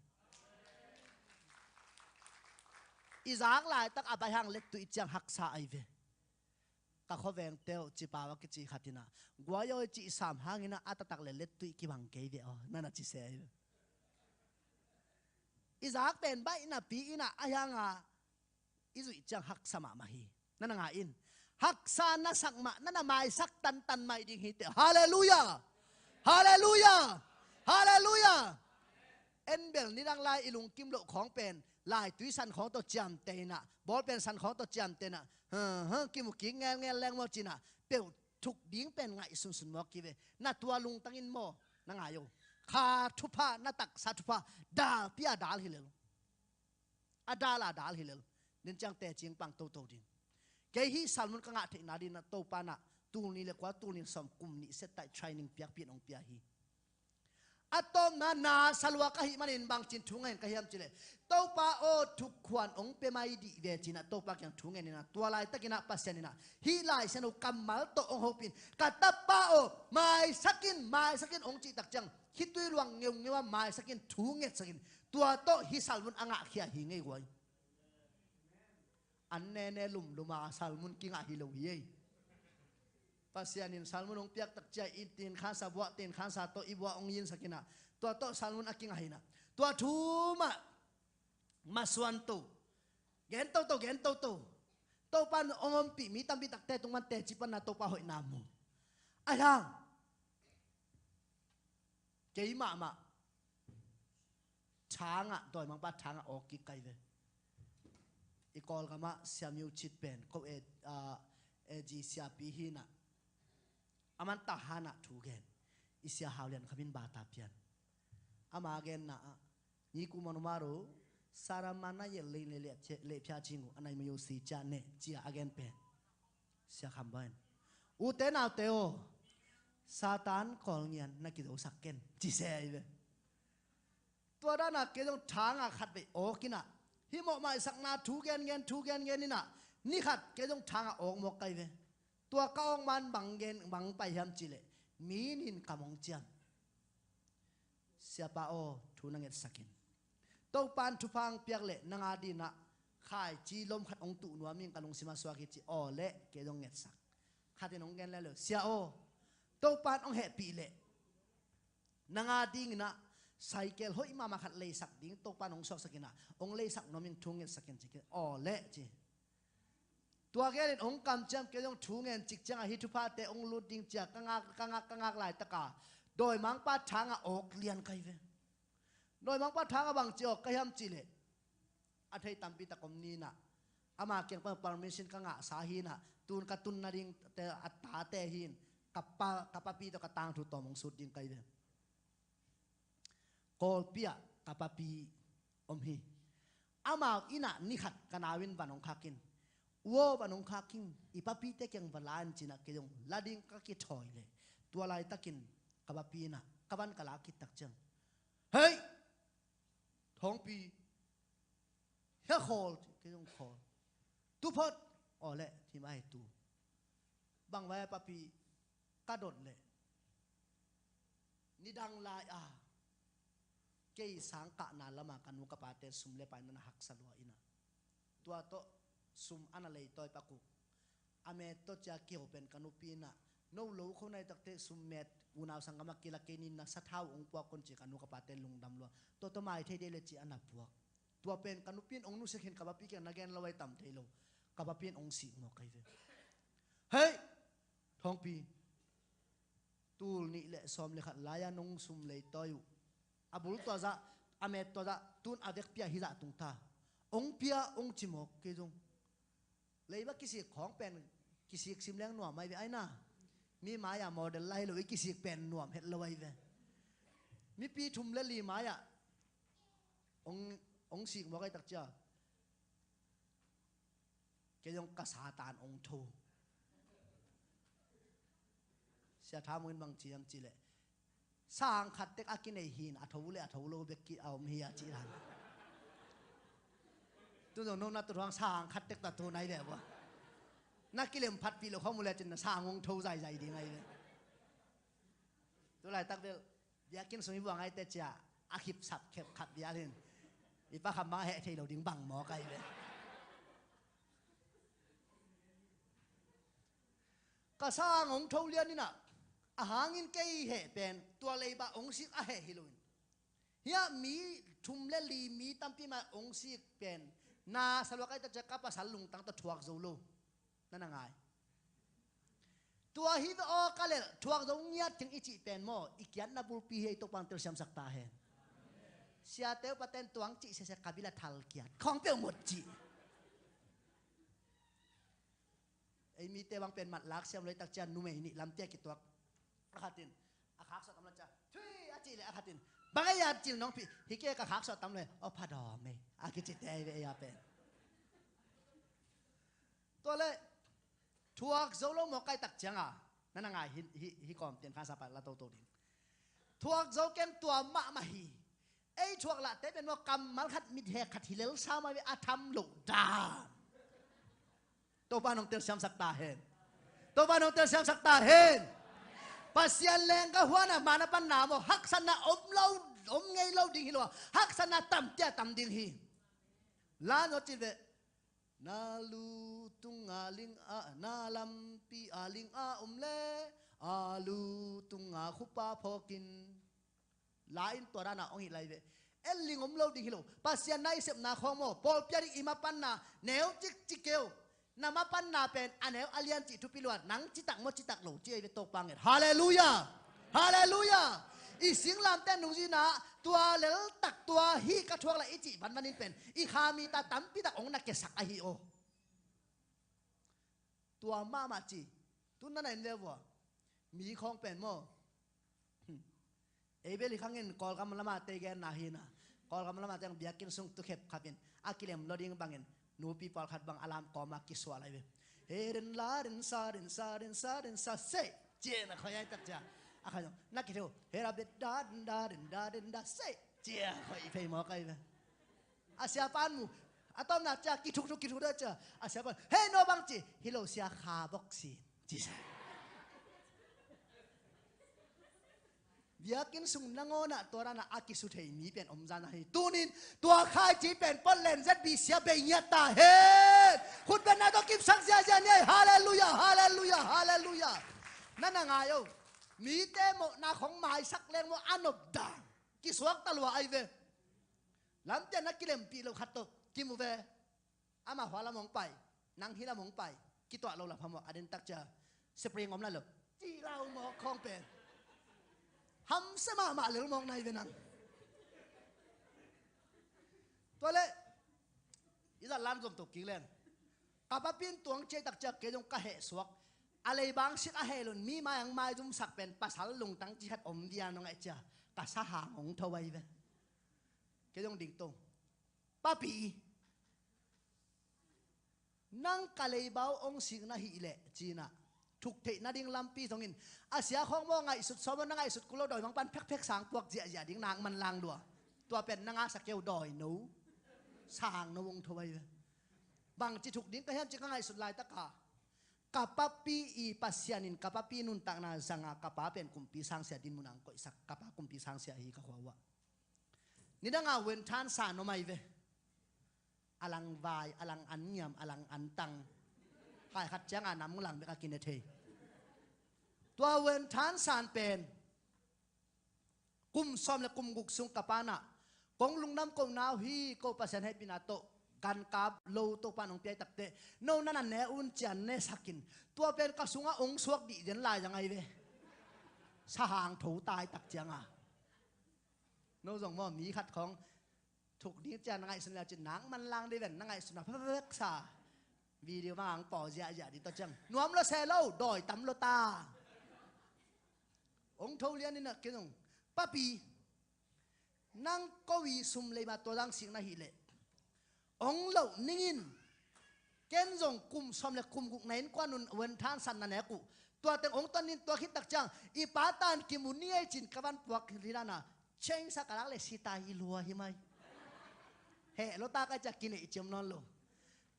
I zak laitak a bai hang lettui ciang haksa ahi ve. Ka khuavengte uh cipau a kici khat inah guai awi cih sam hanginah a taktak le lettui kibang kei ve aw nana ci se ahi ve. I zak pen baih napi inah a hianga i zuih ciang haksa mahmah hi. Nana ngai in. Haksa na sak mah nana maisak tantan mai ding hi teh. Halleluiah. Halleluiah. Halleluiah. En bel nidang lai i lungkim loh khawng pen laitui san khawng tawh ciamteh inah, bawlpen san khawng tawh ciamteh inah, kimukik ngelngel leng maw cinah peuh thuk ding pen ngaih sunsun mawk ki ve. Na tua lungtangin maw na ngai o. Kha thupha na taksa thupha dalpi a dal hi lel. A dal a dal hi lel. Nin ciang tecing pang toto ding. Kei hih salmun ka ngah theihna dinah Topa nah tulni le kua tulni sawm kum nih set taih training piakpi in hong pia hi. A tawpna na salua ka hih manin bangcin thu ngen ka hiam cileh, Topa aw thukhuan hong pia mai dih ve cinah Topa kiang thu ngen inah tua laitakinah Pasian inah hih Lai Siangtho kammal tawh hong hopin ka tapa aw maisakin maisakin hong cihtak ciang khitui luang ngeungeu a maisakin thu ngetsakin tua tawh hih salmun a ngahkhia hi ngei guai. An nene lumluma salmun kingah hi lo hi ei. Pasian in salmun hong piaktak cia i tinkhansa buah tinkhansa tawh i buah hong yinsakinah tua tawh salmun a kingah hinah tua thu mah masuan to gen toto gen toto. Topan hong ompih mi tampi takte tung man teci panna Topa hoihna mu. Ahi hang kei mahmah thangah dawimangpa thangah awk kik kai ve. I Kawlgamah Sia Myo Chit pen ko e a zi siapi hinah a man tahanah thu gen. I sia haulian khamin bata pian ama genna ah ni ku manumaro sara mana yel lei le lehphia cing uh a nai mayo si cia neh cia a gen pen. Sia kham bain ute naute aw Satan kawlngian na kidosak ken ci se ahi ve. Tua dana kei zong thanga khat vei awkinah Hih mawh maisakna thu gengen, thu gengen inah, ni khat kei zong thangah awk mawk kai ve. Tua ka awk man bang gen, bang pai hiam cihleh, mi nin kam hong ciam. Siapa aw, thu na ngetsak in. Topan thupha hong piak leh nang a dinah khaici lom khat hong tuh nuam ing, ka lungsim a suak hi ci. Aw leh, kei zong ngetsak. Khatin hong gen lel leh, Sia aw, Topan hong hehpih leh nang a dinginah cycle hoih mahmah khat leisak ding Topan hong suaksak inah, hong leisak nuam ing, thu ngetsak in ci. Aw leh ci. Tua genin hong kamciam, kei zong thu ngen cik ciangah hih thuphate hong lut ding cia ka ngak, ka ngak, ka ngak laitaka dawimangpa thangah awk lian kai ve. Dawimangpa thangah bang ci awk ka hiam cihleh, a thei tampi tak om ninah, ama kiang pan permission ka ngahsa hinah, tun ka tun nading te, a tate hin, ka pa, ka papi tawh ka tangthu tawm hong sut ding kai ve. Kawlpi ah ka papi om hi. Amau innah ni khat ka nau in van hong khak in, U aw, van hong khak ing, i papite kiang va la in cinah, kei zong la ding ka kithawi leh, tua laitakin ka papi innah ka van ka la khit tak ciang, Hei! Thawngpi, hia khawl, ci. Kei zong khawl. Tu phot. Aw leh, him a hi tu. Bang vai a papi, ka dot leh, nidang lai a kei sang kahna lama ka nu ka pate sum le pai na na haksa lua inah, tua tawh sum a na leitawi pak uh. A met tawh cia kiho pen ka nupi inah, no lo kho nai takte sum met, unau sanggam a kila kei ninah sathau hong puak kon ci, ka nu ka pate lungdam lua. Tua tawh mai thei dei le ci a na puak. Tua pen ka nupi in hong nusia khin, ka papi kiang na gen lo ai tam thei lo. Ka papi in hong sik mawk kai ve. Hei! Thawngpi, tul nih le sawm le khat lai-a nong sum leitawi uh, a bul tua zah, a met tua zah, tun a vekpi-ah hih zah tung ta. Hong pia, hong ci mawk. Kei zong, leiba kisik khawng pen, kisik sim leng nuam ai ve ai na. Mi mai-ah model lai lo, i kisik pen nuam het lo ai ve. Mipi thum le li mai-ah hong, hong sik mawk ai tak cia, kei zong ka Satan hong tho. Sia Tha Mung in bang ci hiam cihleh, sang khat tek a kinei hin, a tho le a tho lo bek ki a om hi a ci dan. Tu zong no na tu thuang sang khat tek ta tu nai ve bua. Na kilem phatpih lo khawm uh le cin na sang hong tho zaizai ding ai ve. Tu laitak bel biakinn sung i buang aite cia, a khipsap khep khat bial hin, i pa kham bang a heh thei lo ding bang mawk ai ve. Ka sang hong tho lian inah, a hangin kei heh pen tua leiba hong sik a heh hi loin, hiah mi thum le li, mi tampi mai hong sik pen na sa lua kai ta cia, ka pasal lungtang tawh thuak zo lo. Na na ngai. Tua hi ve aw, ka lel thuak zo ngiat keng i cih pen maw, i kiatna bulpi hi. Ei Topa'n telsiamsak ta hen. Siate upaten tuang cih sese ka bil a thal kiat khawng peuh mut cih. Ei mite bang pen matlak siam lo i tak cian numei nih lamte a kituak. A khatin a khaksuah tam lo cia, thui a cih leh a khatin, bang ei a cil nong pih, hi kei ka khaksuah tam lo, aw pha dawm ei, a kicite ei ve ei a pen. Tua leh thuak zo lo mawk kai tak cianga, na na ngai hi, hi, hi kawm tian khansa pai la toto ding. Thuak zo keng tua mahmah hi. Ei thuak lahte pen maw kammal khat, mithek khat hi lel sa mai ve, a tham loh dan. Topa nong telsiamsak ta hen. Topa nong telsiamsak ta hen. Pasian lengga huana mana panna maw haksatna om lo, om ngei lo ding hi lo a, haksatna tamtia tam ding hi. La no cil ve. Na lu tunga ling a, na lampi a ling a om le, a lu tunga khupa phawkin. La in tua dana hong hi lai ve. En ling om lo ding hi lo. Pasian na i sepna khawng maw, pawlpi a ding i mapanna neu cikcik keu. Na mapanna pen a neu a lian cih thupi lua, nang citak maw citak lo ci ei ve Topa nget. Halleluiah. Halleluiah. I singlamte nungzina tua leltak tua hi ka thuak la i cih vanvan in pen i kha mi ta tampi tak hong na kesak ahi aw. Tua mahmah ci. Tun na na in ve vua. Mi khawng pen maw, ei bel hi khangin Kawlgam lama tei genna hina. Kawlgam lama teng biakinn sung tukhep khapin a kilem lo ding bangin nupi pawlkhat bang a lam kawma kisuah lai ve. He rin la rin sa rin sa rin sa rin sa se. Cia na khoi ai tak cia. A kha zong na kitheu he ra bet da rin da rin da rin da se. Cia khoi i phei maw kai ve. A siapa an mu. A tawpna cia kithuk thuk kithuk thuk cia a sia pan hei no bang ci hi lo sia kha bok sin ci sa. Biakinn sung nangawnah tua danah a kisu thei mi pen om zan ahi. Tunin tua khaici pen pon len zet bi sia bei ngiat ta hen. Khut benna tawh kipsak ziazia ni ai. Halleluia, halleluia, halleluia. Na na ngai o. Mite mawhna khong maisak leng maw a nop dan kisuak ta lua ai ve. Lampian na kilempih lo khat tawh kimu ve. Amah hua lam hong pai, nang hi lam hong pai, kituah lo lam hamawh a den tak cia spring om lai lo. Cih lau mawk khawng pen hamsa mahmah lel mawk nai ve nang. Tua leh i zat lan zom to kik len. Ka papi in tuang ciai tak cia kei zong ka heh suak. A leibang sik a heh lun mi mai ang maizumsak pen pasal lungtang ci khat om dia nong eh cia ka sahang hong tho ai ve. Kei zong ding to. Papi, nang ka leibau hong sik na hih leh cinah thuk theih nading lampi zongin a sia khawng maw ngaihsut sawm aw na ngaihsut kul lo dawi mang pan phekphek sang puak ziahziah ding nang man lang lua. Tua pen na ngasa keu dawi no sang no hong tho ai ve. Bangci thuk ding ka hiam ci ka ngaihsut laitaka ka papi i Pasian in ka papi nuntakna zanga ka pa pen kumpi sangsia din munah ang koihsak ka pa kumpi sangsia hi ka khua uh ah. Nidanga wen than san om ai ve. A lang vai, a lang an ngiam, a lang an tang. Kai khat cianga nam lang bek a kine thei. Tua wen than san pen kum sawm le kum guk sung ka panah kong lungdam ko nau hi ko Pasian hehpihna tawh gan kap lo Topa nong piai takteh no na na ne un cian ne sakin tua pen ka sungah ong suak dih den lai zang ai ve. Sahang tho tai tak cianga. No zong maw mi khat khawng thuk ding cian na ngaihsun le cin nang man lang dei ven na ngaihsun a phapha veksa. Video mang ang paw ziahziah ding tawh ciang nuam lo se lo dawi tam lo ta. Ong tho lian in a kin ong papi nang ko i sum lei ma tua dang sik na hih leh ong loh ningin ken zong kum sawm le kum guk na innkuan un wen than san na nek uh. Tua teng ong ton in tua khit tak ciang i pa tan kimu ni ei cin ka van puak hi dana cheng sa ka lak le sita hi lua hi mai. Heh lo ta ka cia kineih ciam nawn lo.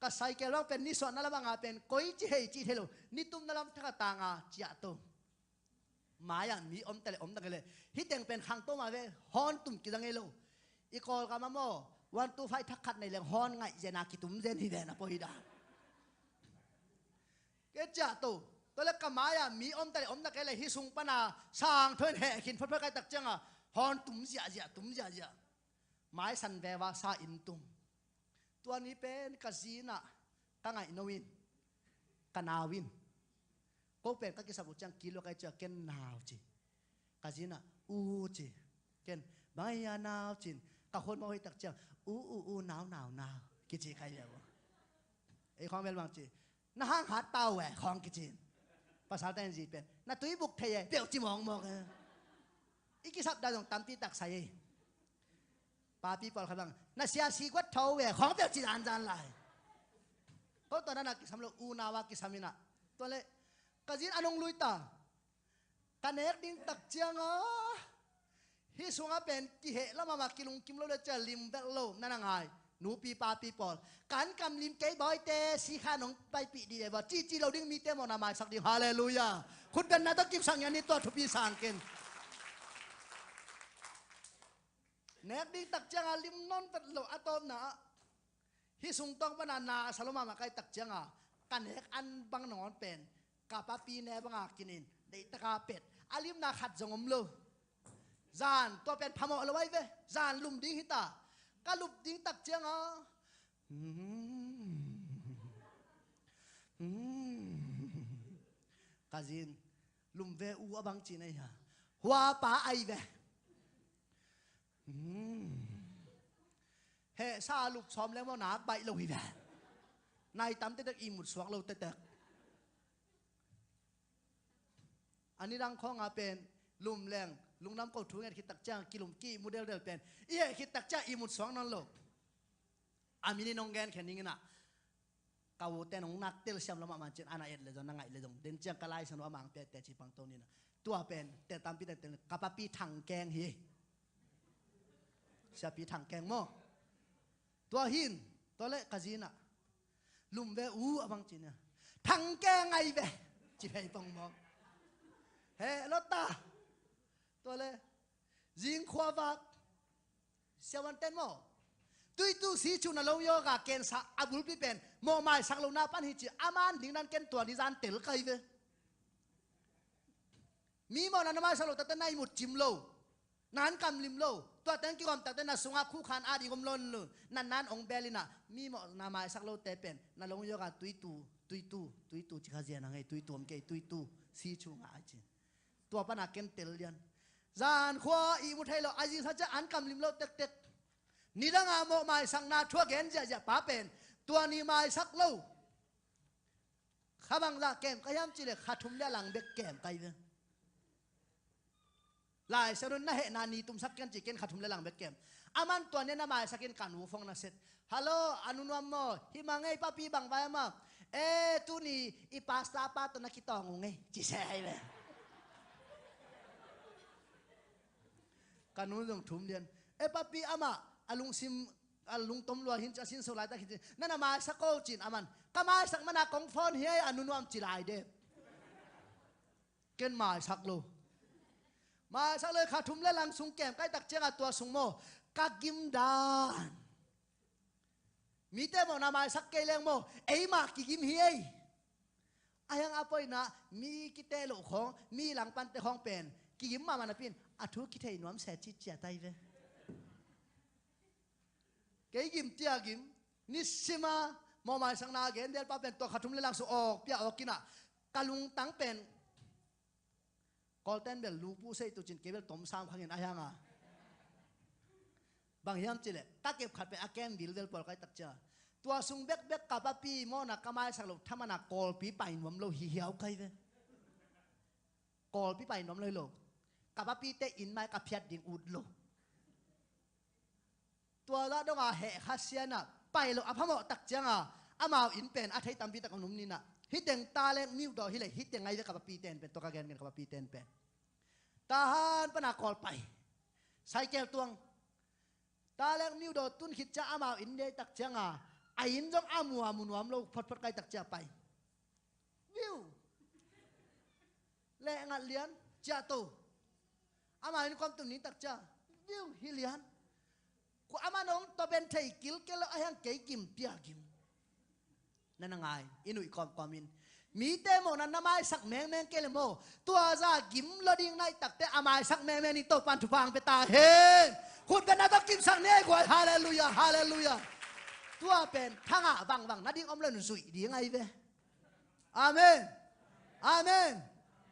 Ka cycle bang pen ni suahna lam anga pen koi ci hei ci thei lo ni tumna lam thaka tanga ciah to. Mai-ah mi om ta le om ta kei le hih teng pen khangto ma ve. Hawn tum kizang ei lo. I Kawlgam ah maw one two five thak khat nei leng hawn ngaih zena kitum zen hi ven a poi dan. Ke ciah to. Tua le ka mai-ah mi om ta le om ta kei le hih sung pana sang tho in heh khin photphot kai tak cianga hawn tum ziahziah tum ziahziah. Mai san veva sa inn tum. Tua ni pen ka zinah ka ngaih no in ka nau in ko pen ka kisap uh ciang kilua kai cia ken nau ci. Ka zinah u ci. Ken bang a nau cin ka khuan mawh hi tak ciang u u u nau nau nau kici kai leu. Ei khawng bel bang ci na hang hat pau eh khawng kicin. Pasal ta in zi pen na tui buk thei eh peuh ci mawngmawng eh. I kisap dan zong tampi tak sai ei. Papi pawl khat bang na sia si guat tho ve khawng peuh ci zanzan lai. Ko tua na na kisam lo u nawa kisam ina. Tua le ka zin a nong lui ta. Ka nek ding tak cianga hih sunga pen kiheh lamama kilungkim lo le cia lim bek lo na na ngai. Nupi papi pawl kan kam lim kei bawite si kha nong paipih dih ve va cici lo ding mite mawh na maisak ding. Halleluia. Khut benna tawh kipsak ngian ni tua thupi sang ken. Nek ding tak cianga lim nawn vet lo a tawpna ah hih sungtawng pana na a sa lo mahmah kai tak cianga ka nek an bang nangawn pen ka papi ne banga kinin deihtaka pet a limna khat zong om lo. Zan tua pen phamawh lo ai ve. Zan lum ding hita ka lup ding tak cianga ka zin lum ve u a bang ci nei ha. Huapa ai ve. Heh sa lup sawm leng maw nak baih lo hi ve. Nai tam tetek i mut suak lo tetek. A nidang khawnga pen lum leng lungdam ko thu nget khit tak ciang kilum ki mu deldel pen i heh khit tak ciang i mut suak nawn lo. A minin hong gen khen ning inah ka ute nong nak telsiam lo mahmah cin ana et le zong na ngaih le zong den ciang ka laisen uh a mang tete ci pangto nina. Tua pen tel tampi tete ka papi thangkeng hi. Siapi thangkeng maw? Tua hin Tua le ka zi in ah, lum ve u a bang ci nia. Thang ke ngai ve. Ci phei pong mawk. He lo ta. Tua le zing khua vak. Siavuanten maw, tuitu si cu na long yoga kensa a bulpi pen mawh maisak lo na pan hi ci. A man ding nan ken tua ni zan tel kai ve. Mi mawh na na maisak lo takte na imut cim lo. Nan kamlim lo. Tua teng kigawm takte na sungah khuhkhan a ding om lo. Nan nan ong bel in ah mi mawh na maisak lote pen na long yoga tuitu, tuitu, tuitu ci kha zia na ngei, tuitu om kei, tuitu si cu ngah ai ci. Tua pana ken tel lian. Zan khua i mu thei lo, a zingsa cia an kamlim lo tektek. Nidanga mawh maisakna thu a gen ziahziah pa pen tua ni maisak lo. Kha bangzah kem ka hiam cileh kha thum le a lang bek kem kai ve. Lai Siangtho in na hehna ni tumsak ken ci ken kha thum le lang bek kem. A man tua nia na maisak in ka nu phone na set. Hello, a nu nuam maw? Hi ma ngei papi bang vai ama. E, tuni i pastor pa tawh na kitawng uh ngei. Ci se hai ve. Ka nu zong thum lian. E papi ama, a lungsim, a lungtom lua hin ci a sin so lai tak hin ci. Na na maisak ko cin aman. Ka maisak mana kong phone hi ai a nu nuam ci lai de. Ken maisak lo. Maisak lo kha thum le lang sung kem kai tak cianga tua sung maw. Ka gim dan. Mite mawh na maisak kei leng maw, eimah kigim hi ei. A hiang a poina mi kite loh khawng, mi langpante khawng pen kigim mahmah napin a thu kithei nuam se cih ciat ai ve. Kei gim tia gim, nisima mawh maisakna a gen delpa pen tua kha thum le lang su awk pia awk inah ka lungtang pen Kawlten bel lupu sei tucin kei bel tom sam khangin a hianga. Bang hiam cileh ka kep khat pe a ken vilvel pawl kai tak cia. Tua sung bekbek ka papi mawna ka maisak lo thamana Kawlpi pai nuam lo hi hiau kai ve. Kawlpi pai nuam lo hi lo. Ka papite inn mai ka phiat ding ut lo. Tua lah donga heh kha siana pai lo a phamawh tak cianga amau inn pen a thei tampi tak a num nina. Hiteng ta leng niudaw hileh hiteng ngai ve ka papi ten pen tua ka gen gen ka papi ten pen. Tahan pana Kawl pai. Saikel tuang. Ta leng niudaw tun khit cia amau inn dei tak cianga a inn zong a mua mu nuam lo photphot kai tak cia pai. Viu. Leh ngat lian ciah to. Ama in kuam tum ning tak cia. Viu hi lian. Ku ama nong to ben thei kilkel lo a hiang kei gim pia gim. Na na ngai in uih kawmkawm in. Mite mawhna na maisak mengmeng kei le maw. Tua za gim lo ding naih takte a maisak mengmeng ding Topan thupha ang pe ta hen. Khut bena to kimsak ni ai guai. Halleluia, halleluia. Tua pen thangah vangvang na ding om lo in zuih ding ai ve. Amen. Amen.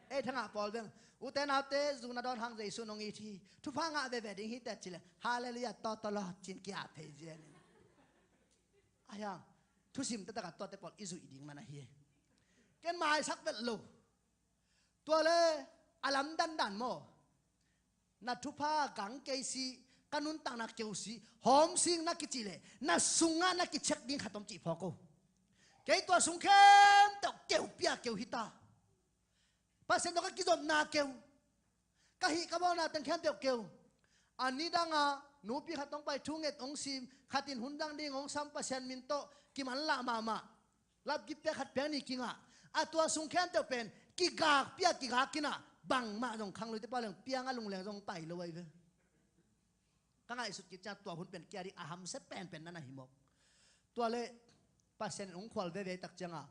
Ei thangah pawl beng. Ute naute zuna dawn hang Jesu nong it hi. Thupha ngah veve ding hi tet cileh. Halleluia tawtawlawt cin kia thei zian in. A hiang. Thusim taktakah tuate pawl i zuih ding man ahi. Ken maisak vet lo. Tua le a lam dandan maw. Na thupha gang kei si, ka nuntakna keu si, hawmsing na kici le na sungah na kicek ding khat om cih phawk o. Kei tua sung khempeuh keu pia keu hita. Pasian tawh ka kizopna keu. Ka hih ka bawlna teng khempeuh keu. A nidangah nupi khat hong pai thunget hong sim, khatin hundang ding hong sam Pasian min tawh kimanlah mahmah. Lapkip pek khat pek nih kingah a tua sung khempeuh pen kigak pia kigak kinah bangmah zong khangluite pau leng piang a lungleng zong pai lo ai ve. Ka ngaihsut kit ciang tua hun pen kia ding a hamsia penpen na na hi mawk. Tua le Pasian in hong khual veve tak cianga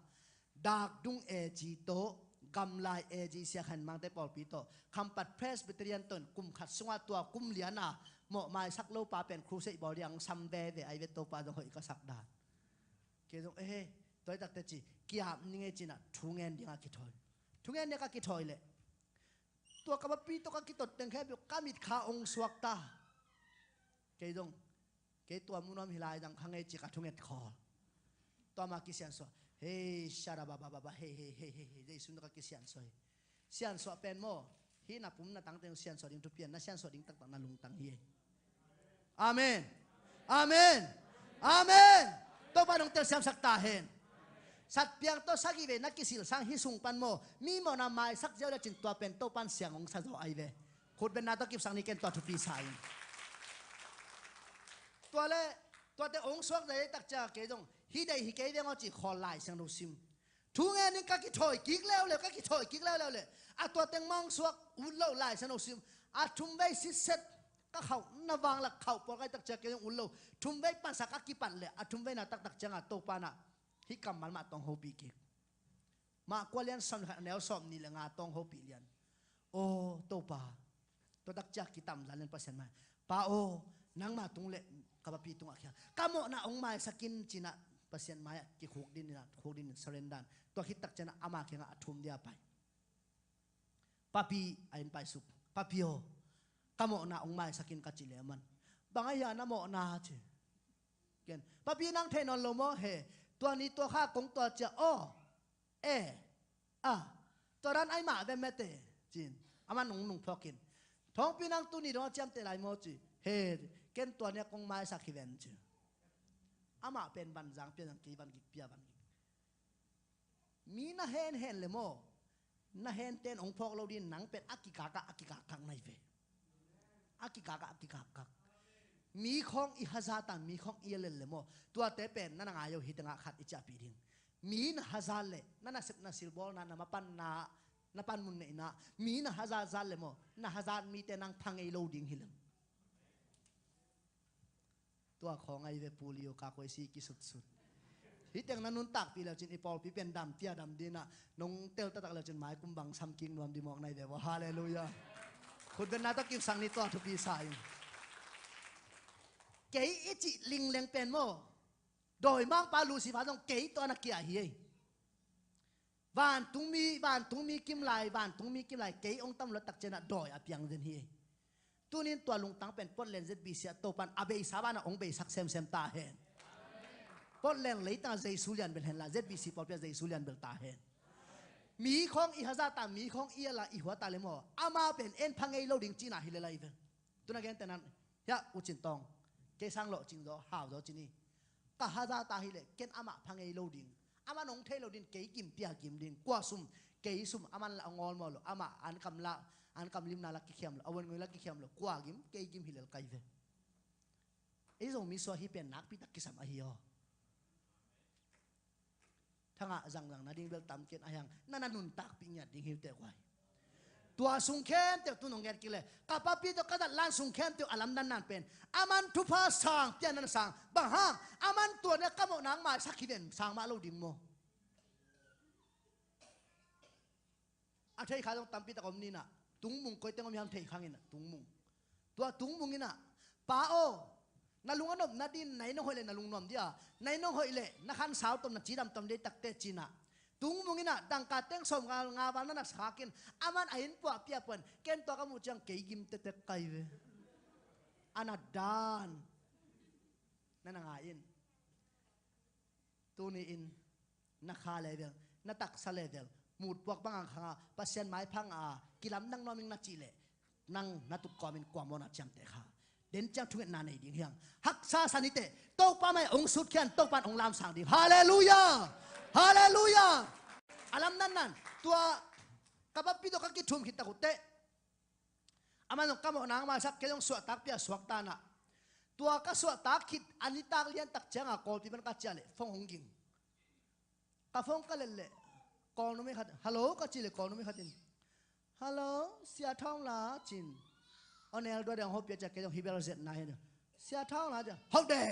dakdung A G tawh gamlai A G siakhan mangte pawlpi tawh Khampat Presbyterian tawh in kum khat sungah tua kum liana mawh maisak lopa pen crusade bawl ding a hong sam veve ai ve Topa zong hoih ka sak dan. Kei zong ehe, tua hi takte ci kiap ning e cinah thu ngen dingah kithawi. Thu ngen dingah ka kithawi leh tua ka papi tawh ka kitot teng khempeuh ka mitkha ong suakta. Kei zong kei tua munuam hilai dang kha ngei ci ka thunget khawl. Tua ma kisiansuah hei siara babababa hei hei hei hei hei Jesu tawh ka kisiansuah hi. Siansuah pen maw. Hih na pum na tangteng siansuah ding thupian na siansuah ding taktak na lungtang hi. Amen. Amen. Amen. Topa nong telsiamsak ta hen. Satpiang tawh sagih vei na kisil sang hih sung pan maw mi mawhna maisak ziau le cin tua pen Topan siang hong sa zaw ai ve. Khutbenna tawh kipsak ni ken tua thupi sa in. Tua le Tuate ong suak dai tak ciang kei zong hi dai hi kei veng aw ci khawl Lai Siangtho sim. Thu ngen in ka kithawi kik leuleu, ka kithawi kik leuleu le. A tua teng mang suak ut lo Lai Siangtho sim. A thum vei sitset ka khauh na vang lak khauh pawl kai tak ciang kei zong ut lo. Thum vei pansa ka kipat le a thum vei na taktak ciang a Topa na hih kammal mah tawng hopih kik. Mah kua lian sawm khat a neu sawm nih le nga tawng hopih lian. Aw Topa, tua tak ciang kitam zan lian Pasian mai. Pa aw, nangma tung le ka papi tungah khia. Ka mawhna ong maisak in cinah Pasian mai-ah kikhuk din inah, khuk din in surrender. Tua khit tak cianah ama kiangah a thum dia pai. Papi a in paisuk. Papi aw, ka mawhna ong maisak in ka ci le aman. Bang a hia na mawhna ci. Ken, papi nang thei nawn lo maw he. Tua ni tua kha kong tua cia aw. E. A. Tua dan ai mah ve mete. Cin. Aman nung nung phawkin. Thawngpi nang tuni dong a ciamteh lai maw ci. He. Ken tua nia kong maisak hi ven ci. Amah pen van zang pia zang kei van gik pia van gik. Mi na hen hen le maw. Na hen ten ong phawk lo din nang pen a kikakah a kikakak nai ve. A kikakah a kikakak. Mi khawng i hazat a mi khawng i a lel le maw. Tuate pen na na ngai uh hi tengah khat i ciahpih ding. Mi na hazat le na nasep na silbawlna na mapanna na panmun neihna mi na hazat zat le maw. Na hazat mite nang pha ngei lo ding hi lem. Tua khawng ahi ve puli uh ka koi si kisutsut. Hi teng na nuntakpih leucin i pawlpi pen dam tia dam dinah nong tel taktak leucin mai kum bang sam kik nuam di mawk nai ve vaw. Halleluiah. Khutbenna tawh kiusang ni tua thupi sa in. Kei i cih lingleng pen maw. Dawimangpa Lucifer zong kei tawh na kia hi ei. Vantungmi, vantungmi kim lai, vantungmi kim lai kei ong tam lo tak cianah dawi a piang zen hi ei. Tunin tua lungtang pen Portland Z B C ah Topan a beisa banah ong beisak semsem ta hen. Portland leitangah Jesu lian bel henla Z B C pawlpi ah Jesu lian bel ta hen. Mi khawng i hazat a mi khawng i ala i huat a le maw. Ama pen en pha ngei lo ding cina hi le lai vel. Tuna gen tenan hiah ucin tawng kei sang lawh cing zaw hau zaw cini. Ka hazat a hileh ken amah pha ngei lo ding. Amah nong thei lo din kei gim pia gim ding. Kua sum kei sum aman la a ngawl maw lo. Amah an kam la an kam limna la kikhiam lo. A wan ngoi la kikhiam lo. Kua gim kei gim hilel kai ve. Ei Zomi sua hi pen nakpi tak kisam ahi aw. Thangah zangzang nading bel tamken a hiang na na nuntakpih ngiat ding hi uh teh guai. Tua sung khempeuh tu nong nget kik le ka papi tawh ka dat lan sung khempeuh a lamdan nan pen aman thupha sang pian nan sang bang hang aman tua ne ka mawh nang maisak hi ven sang mah lo ding maw? A thei kha zong tampi tak om ninah tungmung koiteng om hiam thei khang inah tungmung. Tua tungmung inah pa aw na lung a nopna din nai nong hoih leh na lung nuam dia nai nong hoih leh na khan sau tom na cidam tom dei takte cinah tungmung inah dangka teng sawm nga nga val na na sakin aman a in puah pia puan ken tua ka muh ciang kei gim tetek kai ve. A na dan na na ngai in. Tuni in na kha level na taksa level mutpuak bang ang khanga Pasian maiphang a kilamdang nuam ing na cih leh nang na tuk kawmin kua mawna ciamteh kha den ciang thungetna nei ding hiang. Haksa sanite Topa mai ong sutkhian Topan ong lamsang ding. Halleluiah. Halleluiah. A lamdan nan tua ka bappi tawh ka kithum khit tak uh teh. Amah zong ka mawh nang maisak kei zong suahtak pia suaktanah tua ka suahtak khit a nitak liantak cianga kawlpi pan ka ciah leh phone hong ging. Ka phone ka let leh kawlnumi khat hallo ka cih leh kawlnumi khatin hallo sia thawng la cin. Aw nel dua deng hopia ciah kei zong hibel zetna hi. Sia thawng la ciah hau de.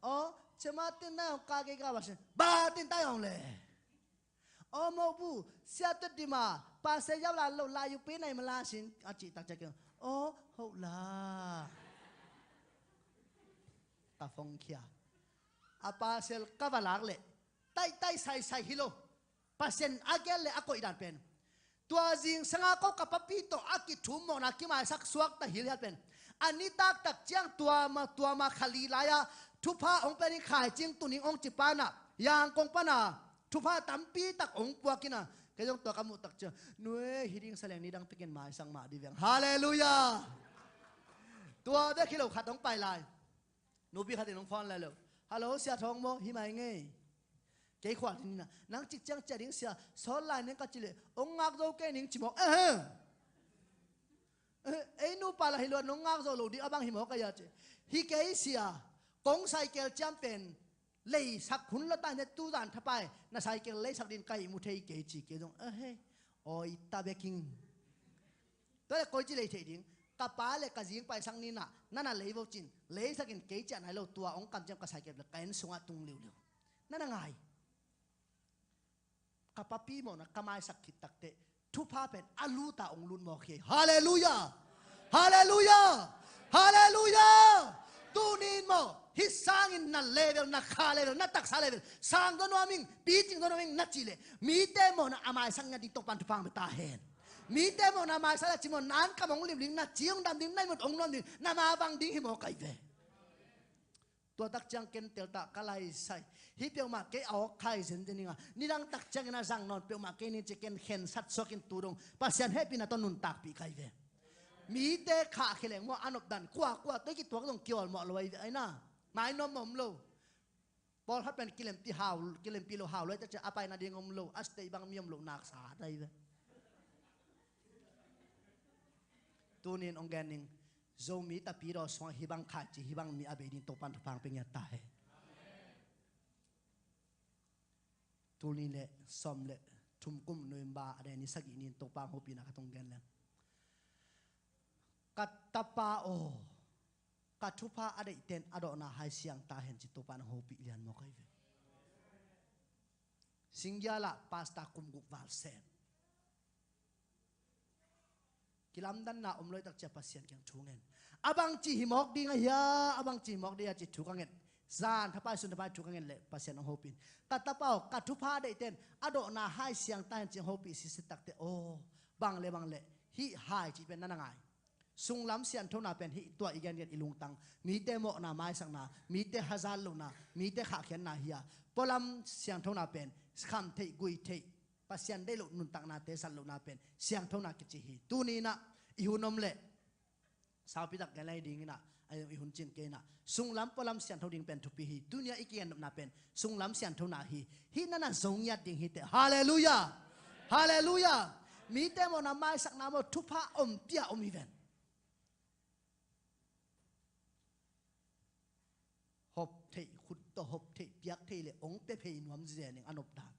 Aw cema tin nai hong ka kei ka ba sin ba tin tai hong le. Aw mawhbu sia tua dima pase yau la lo la yu pi nai ma la sin a cih tak ciah kei aw hoh la. Ka phone khia a pasel ka va lak leh taitai saisai hi lo. Pasian a gel leh a koihdan pen tua zingsanga ko ka papi tawh a kithum mawhna kimaisak suakta hilhial pen a nitaktak ciang tuama tuama khali lai-a thupha hong pia ding khaicing tuning hong ci pana yangkong pana thupha tampi tak hong puak ina kei zong tua ka muh tak ciang nue hi ding saleng ni dang pekin maisak mah di veng. Halleluiah. Tua bek hi lo khat hong pai lai. Nupi khat in hong phone lai lo. Hallo sia thawng maw hi mai ngei. Kei khua ding ina nang cik ciang cia ding sia sawl lai ning ka ci leh hong ngak zo kei ning ci mawk ehe. Ei nupa la hi luat nong ngak zo lo ding a bang hi mawk a ia ci hi kei sia. Kong cycle ciam pen leisak hun lua ta hi ne, tuzan thapai na cycle leisak ding ka ihmu thei kei ci kei zong, a hei, awi ta beking. Tua le koi ci lei thei ding? Ka pa le ka zing paisak ni na, na na lei vo cin, leisak in kei ciah nai lo, tua ong kam ciam ka cycle le ka inn sungah tung liuliu. Na na ngai. Ka papi mawhna ka maisak khit takteh thupha pen a luta ong lut mawk hi. Halleluiah! Halleluiah! Halleluiah! Tunin maw, hih sangin na level, na kha level, na taksa level sang zaw nuam ing, picing zaw nuam ing na cih leh, mite mawhna a maisak ngiat ding Topan thupha hong pia ta hen. Mite mawhna a maisak le ci maw, na an kam hong lim ding, na ci hong dam ding, na ihmut hong nuam ding, na mavang ding hi mawk ai ve. Tua tak ciang ken teltah ka laisai. Hih peuhmah kei a awk khai zenzen ing a, nidang tak ciangin a zang nawn peuhmah kei ning ci ken khensat suakin tu dong Pasian hehpihna tawh nuntakpih kai ve. Mite khahkhia leng maw a nopdan, kuakua tawh i kituak zong kiawlmawh lo ai ve, ai na. Mainom om lo. Pawlkhat pen kilempi hau, kilempi lo hau lo ai tak ciang a pai nading om lo, a state bang mi om lo naksa dai ve. Tunin ong gen ning, Zomi tapidaw sungah hih bang khaici, hih bang mi a bei ding Topan thupha hong pia ngiat ta hen. Tuni le sawm le thum kum November a deni sagih nin Topa hong hopihna ka tong gen leng. Ka tapa aw, ka thupha a deihten a dawhna hai siang ta hen ci Topa nang hopih lian mawk ai ve. Singgiala pastor kum guk val sem. Kilamdanna om lo i tak ciang Pasian kiang thu ngen. A bangci hi mawk ding a hia, a bangci hi mawk ding a ci thu ka ngen. Zan thapai sun thapai thu ka ngen le Pasian hong hopin. Ka tapa aw, ka thupha deihten a dawhna hai siang ta hen ci hong hopih sisi takte aw, bang le bang le hih hai cih pen na na ngai. Sunglam sianthona pen hih tua i gengen i lungtang, mite mawhna maisakna, mite hazat lohna, mite khahkhiatna hi a, pualam sianthona pen kham theih, gui theih, Pasian deih loh nuntaknate zat lohna pen sianthona kici hi. Tuni inah i hun om leh saupitak gen lai ding inah, a i hun cin kei inah sunglam pualam siantho ding pen thupi hi. Tuni a i kigen nopna pen sunglam sianthona hi. Hih na na zo ngiat ding hi teh. Halleluiah! Halleluiah! Mite mawhna maisakna maw thupha om pia om hi ven. Hop theih, khut tawh hop theih, piak theih le ong pia phei nuam zen ing a nop dan.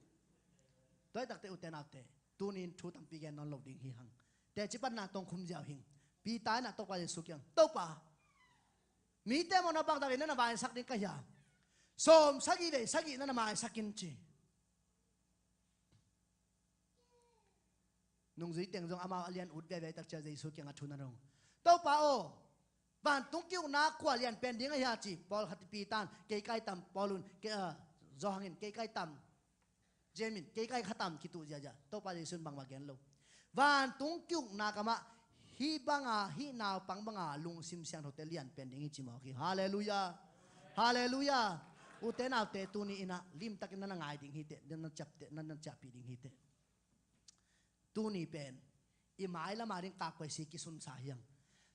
Tua i takte ute naute, tunin thu tampi gen nawn lo ding hi hang. Teci panna tawng khum ziau hing. Peter inah Topa Jesu kiang, Topa, mite mawhna bangdakin na na maisak ding ka hia? Sawm sagih vei sagih na na maisak in ci. Nungzui teng zong amau a lian ut veve tak ciang Jesu kiangah thu na dong. Topa aw, vantung ki-ukna kua lian pen ding a hia ci. Pawlkhat Peter in kei kai tam, Paul in kei, ah, Johan in kei kai tam, James in kei kai kha tam kituh ziazia. Topa Jesu in bangmah gen lo. Vantung ki-ukna kamah hih banga, hih naupang banga lungsim siangthote lian pen ding hi ci mawk hi. Halleluiah! Halleluiah! Ute naute tuni inah limtakin na na ngai ding hi teh, na na ciapte, na na ciahpih ding hi teh. Tuni pen i mai lama ding kakkuai si kisunsa hiang.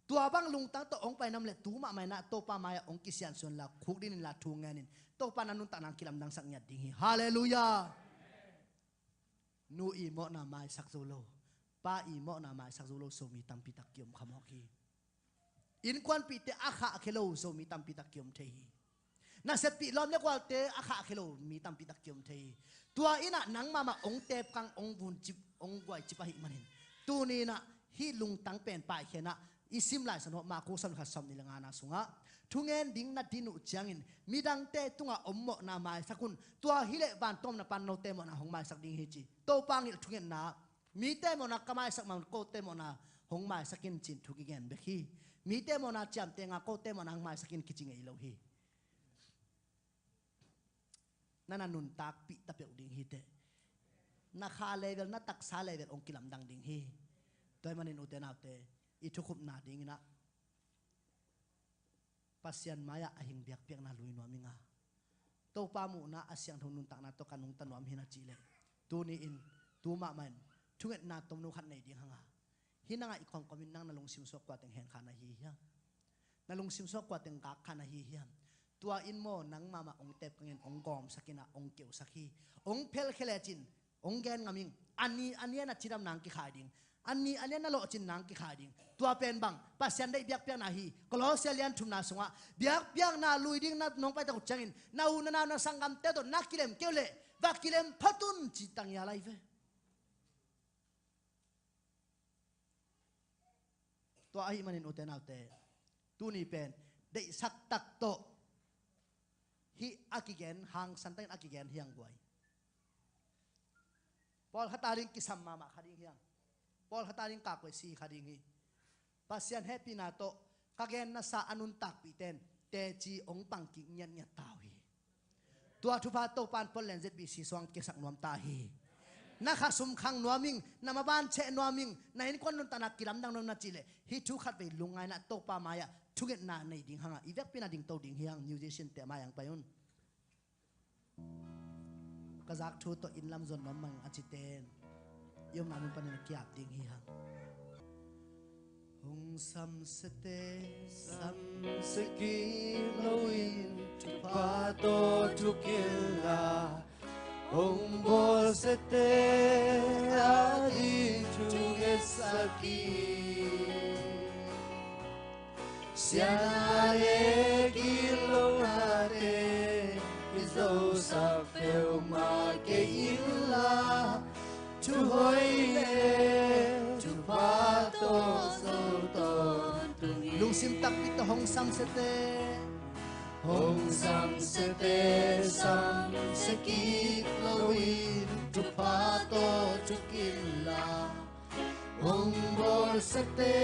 Tua bang lungtang tawh ong pai nam le tu mahmah inah Topa mai-ah ong kisiansuan la, khuk dinin la, thu ngenin Topa na nuntakna kilamdangsak ngiat ding hi. Halleluiah! Nu i mawhna maisak zo lo, pa i mawhna maisak zo lo Zomi tampitak kiom kha mawk hi. Innkuanpihte a khahkhia lo Zomi tampitak kiom thei hi. Naseppih lawm le gualte a khahkhia lo mi tampitak kiom thei hi. Tua inah nang mahmah ong tepkang, ong vuncip, ong guaicip ahih manin tuni inah hih lungtang pen paihkhianah i sim Lai Siangtho Marku sawm le khat sawm nih le ngana sungah thungen ding na din uh ciangin midangte tungah om mawhna maisak un. Tua hileh vantung omna pan note mawhna hong maisak ding hi ci. Topa ngilh thungetna, mite mawhna ka maisak mah un kote mawhna hong maisak in cin thu kigen bek hi. Mite mawhna ciamteh nga kote mawhna hong maisak in kici ngei lo hi. Na na nuntakpih ta peuh ding hi teh. Na kha level, na taksa level ong kilamdang ding hi. Tua ahih manin ute naute, i thukhupna ding inah Pasian mai-ah a hing biakpiakna lui nuam ing a, Topa muhna a siangtho nuntakna tawh ka nungta nuam hi na cih leh, tuni in tu mahmah in thungetna tomno khat nei ding hang a, hih na ngaih kawmkawm in nang na lungsim sungah kua teng henkha na hi hiam? Na lungsim sungah kua teng gak kha na hi hiam? Tua in maw nang mahmah ong tepkang in, ong gawmsak in a, ong keusak hi. Ong phelkhia lecin ong gen ngam ing. A ni, a ni a na cidamna ong kikhai ding. A nih a lian na lawhcin nang kikhai ding. Tua pen bang, Pasian deih biakpiakna hi. Kolosia lian thumna sungah, biakpiakna lui ding na nong pai tak uh ciangin, na u na nau na sanggamte tawh na kilem kei uh leh, va kilem phot un ci tangin a lai ve. Tua ahih manin ute naute, tuni pen deihsak tak tawh hih a kigen, hangsan takin a kigen hi hang guai. Pawlkhat a ding kisam mahmah kha ding hi hang. Pawlkhat a ding kakhuai si kha ding hi. Pasian hehpihna tawh ka gen nasa a nuntakpihte in teci hong pang kik ngiatngiat ta uh hi. Tua thupha Topa in Portland Z B C sungah kisak nuam ta hi. Na khasum khang nuam ing, na maban cheh nuam ing, na innkuan nuntakna kilamdang nuam na cih leh, hih thu khatvei lungngaihna Topa mai-ah thungetna nei ding hang a, i vekpi-in a dingto ding hi hang. Musician te mai-ah hong pai un. Ka zak thu tawh inn lam zon nuam mah ing a cite in i omna mun panin a kiap ding hi hang. Hong samsiate samsia kik loin thupha tawh thuk inla, hong bawlsiate ading thungetsak in. Siatna le gitlohnate kizosak peuhmah kei inla, thu hoih le thupha tawh zo tawntung in. Lungsim takpi tawh hong samsiate, hong samsiate samsia kik loin thupha tawh thuk inla, hong bawlsiate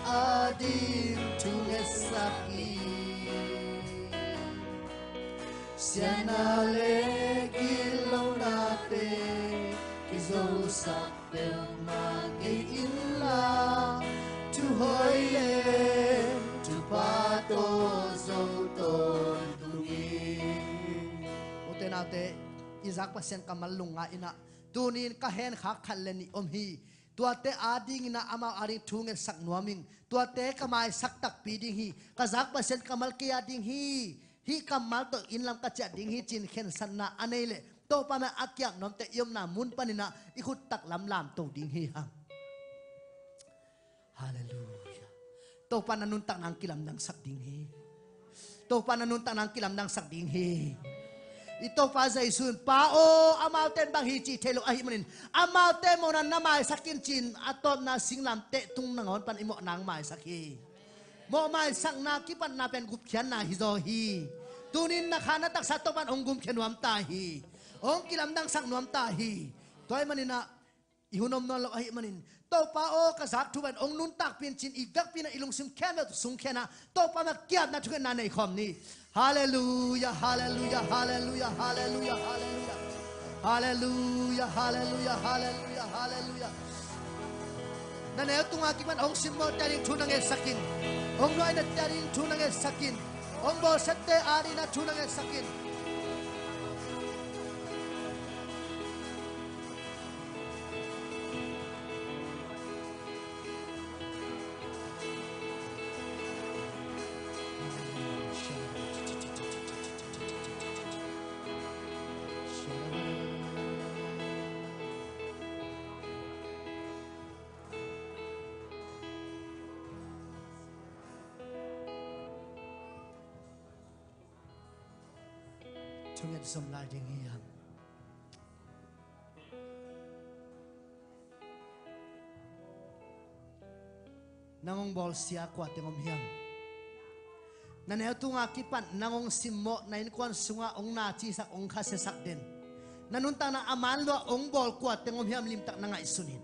ading thungetsak in. Siatna le gitlohnate kizosak peuhmah kei inla, thu hoih le thupha tawh zo tawntung in. Ute naute, i zak Pasian kammal lungngai in ah, tuni-in ka henkhak khat le nih om hi. Tuate adingin ah amau ading thungetsak nuam ing. Tuate ka maisak takpi ding hi. Ka zak Pasian kammal kei ading hi. Hih kammal tawh inn lam ka ciah ding hi ci-in khensatna a nei leh, Topa mai-ah a kiap nuamte i omna mun panin ah i khut taklam lamto ding hi hang. Halleluiah. Topa in na nuntakna hong kilamdangsak ding hi. Topa in na nuntakna hong kilamdangsak ding hi. I Topa Jesu in, Pa aw, amaute in bang hi cih thei lo ahih manin, amaute mawhna na maisak in ci-in a tawpna singlamteh tung nangawn pan i mawhna hong maisak hi. Mawh maisakna kipatna pen gupkhiatna hi zaw hi. Tuni-in na kha na taksa Topa in hong gumkhia nuam ta hi. Hong kilamdangsak nuam ta hi. Tua ahih manin ah, i hun om nawn lo ahih manin, Topa aw, ka zak thu pen hong nuntakpih in ci-in i vekpi-in ah i lungsim khempeuh sungkhia-in ah, Topa mai-ah kiapna thungetna nei khawm ni. Halleluiah, halleluiah, halleluiah, halleluiah, halleluiah. Halleluiah, halleluiah, halleluiah, halleluiah. Na neu tunga kipan hong simmawhte ading thu na ngetsak in. Hong nuainate ading thu na ngetsak in. Hong bawlsiate ading na thu na ngetsak in. Thunget zom lai ding hi hang. Nang hong bawlsia kua teng om hiam? Na neu tunga kipan nang hong simmawh, na innkuan sungah hong nacisak, hong khasiasak den, na nuntakna a man lua hong bawl kua teng om hiam, limtak na ngaihsun in.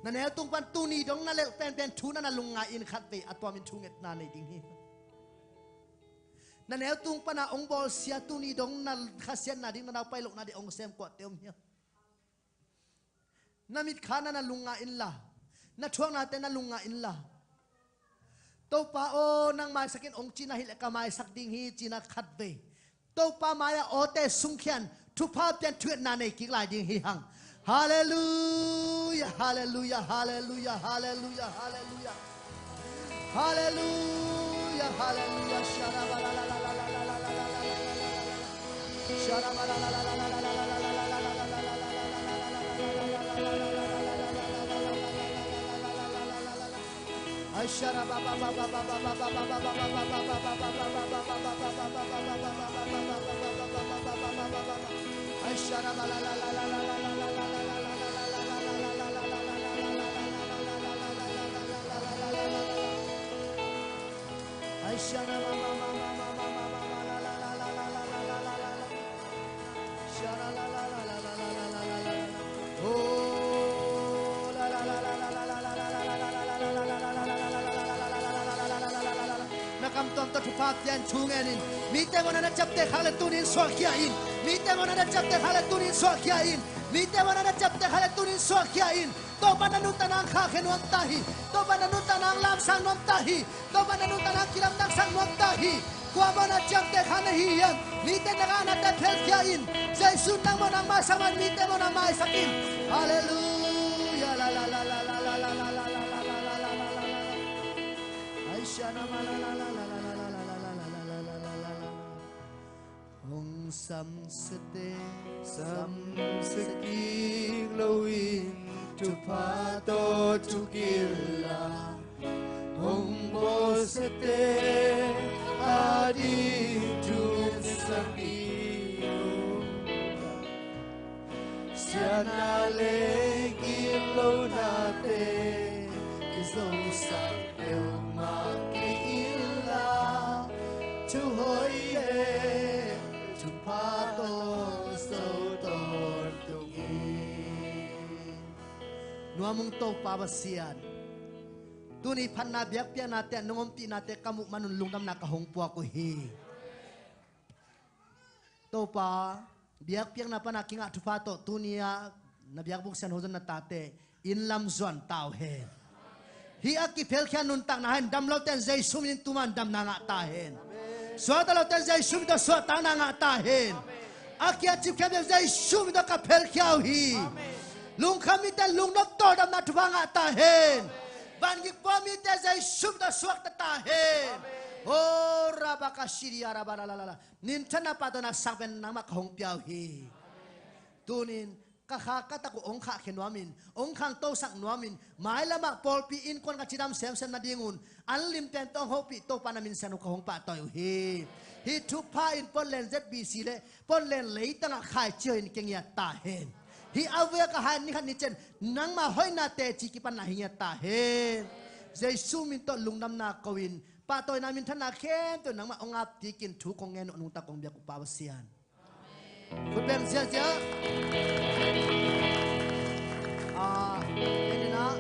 Na neu tung pan tuni dong na lelh penpen thu na na lungngai in, khatvei a tuamin thungetna nei ding hi. Na neu tung pana hong bawlsia, tuni dong na khasiatna ding, na naupai lohna ding hong sem kuate om hiam? Na mitkha na na lungngai inla, na thuaknate na lungngai inla, Topa aw, nang maisak in hong cihna hileh ka maisak ding hi cihna khatvei Topa mai-ah awte sungkhian, thupha pian, thungetna nei kik lai ding hi hang. Halleluiah, halleluiah, halleluiah, halleluiah, halleluiah. Halleluiah, halleluiah. Shara ba la la la la la la la la la la la la la la. Na kam tuam tawh thupha pia in, thu ngen in. Mite mawhna na ciamteh khak leh tuni in suahkhia in. Mite mawhna na ciamteh khak leh tuni in suahkhia in. Mite mawhna na ciamteh khak leh tuni in suahkhia in. Topa na nuntakna hong khahkhia nuam ta hi. Topa na nuntakna hong lamsang nuam ta hi. Topa na nuntakna hong kilamdangsak nuam ta hi. Kua mawhna ciamteh khak na hi hiam? Mite na ngahnate phelkhia in. Jesu nang mawhna hong maisak ma-in mite mawhna maisak in. Halleluiah. Hong samsiate samsia kik loin thupha tawh tu kei la, hong bawlsiate ading thu sa kik un. Siatna le gitlonate i zosak peuhmah kei inla, thuhoih le thupha tawh zo tawntung hi. Nuam ung Topa Pasian, tuni phatna biakpiaknate, nong ompihnate ka muh manun lungdamna ka hong puak uh hi. Topa, biakpiakna pana kingah thupha tawh tuni-ah na biakbuk sian hong zon na tate inn lam zuan ta uh hen. Hih a kiphelkhia nuntakna hangin dam lote in Jesu min in tuman damna ngah ta hen. Suakta lote in Jesu min tawh suahtakna ngah ta hen. A kiat cipkhia bek Jesu min tawh ka phelkhia uh hi. Lungkham mite lungnop tawldamna thupha ngah ta hen. Vangik pua mite Jesu min tawh suakta ta hen. Oh, rabaka siria rabalalalala. Minthanna pahtawina sak pen nangmah ka hong pia uh hi. Tunin ka kha ka tak uh hong khahkhia nuamin, hong khangtosak nuamin, mailamah pawlpi innkuan ka cidam semsem nadingun an limten tawh hong hopih Topa na min siangtho ka hong pahtawi uh hi. Hih thupha in Portland Z B C le Portland leitangah khaici hoihin kingiat ta hen. Hih a vei a ka hai ni khat ni ciang nangmah hoihna teci kipanna hi ngiat ta hen. Jesu min tawh lungdamna ko-in pahtawina minthanna khempeuh nangmah hong aptikin thu kong ngen uh a nungta kong biak uh Pa Pasian. Khut beng ziahziah. Ah, eninah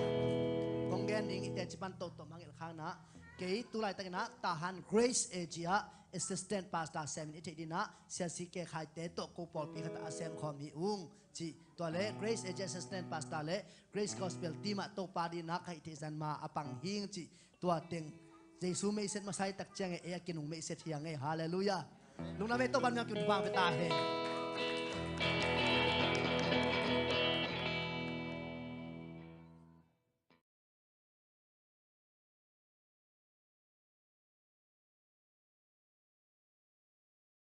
kong gen ding i teci pan tohtoh mangilh khanah kei tu laitakinah Tahan Grace A G ah assistant pastor semin i theih dinah siasi kekhaite tawh ko pawlpi khatah a semkhawm hi ung cih. Tua le Grace A G assistant pastor le Grace Gospel team ah Topa dinah ka hih theih zan ma a pang hing cih. Tua teng Jesu meihset masa i tak ciang e, ei a kinung meihset hiang e. Halleluiah. Lungdam e, Topan miang kiun thupha pe ta hen.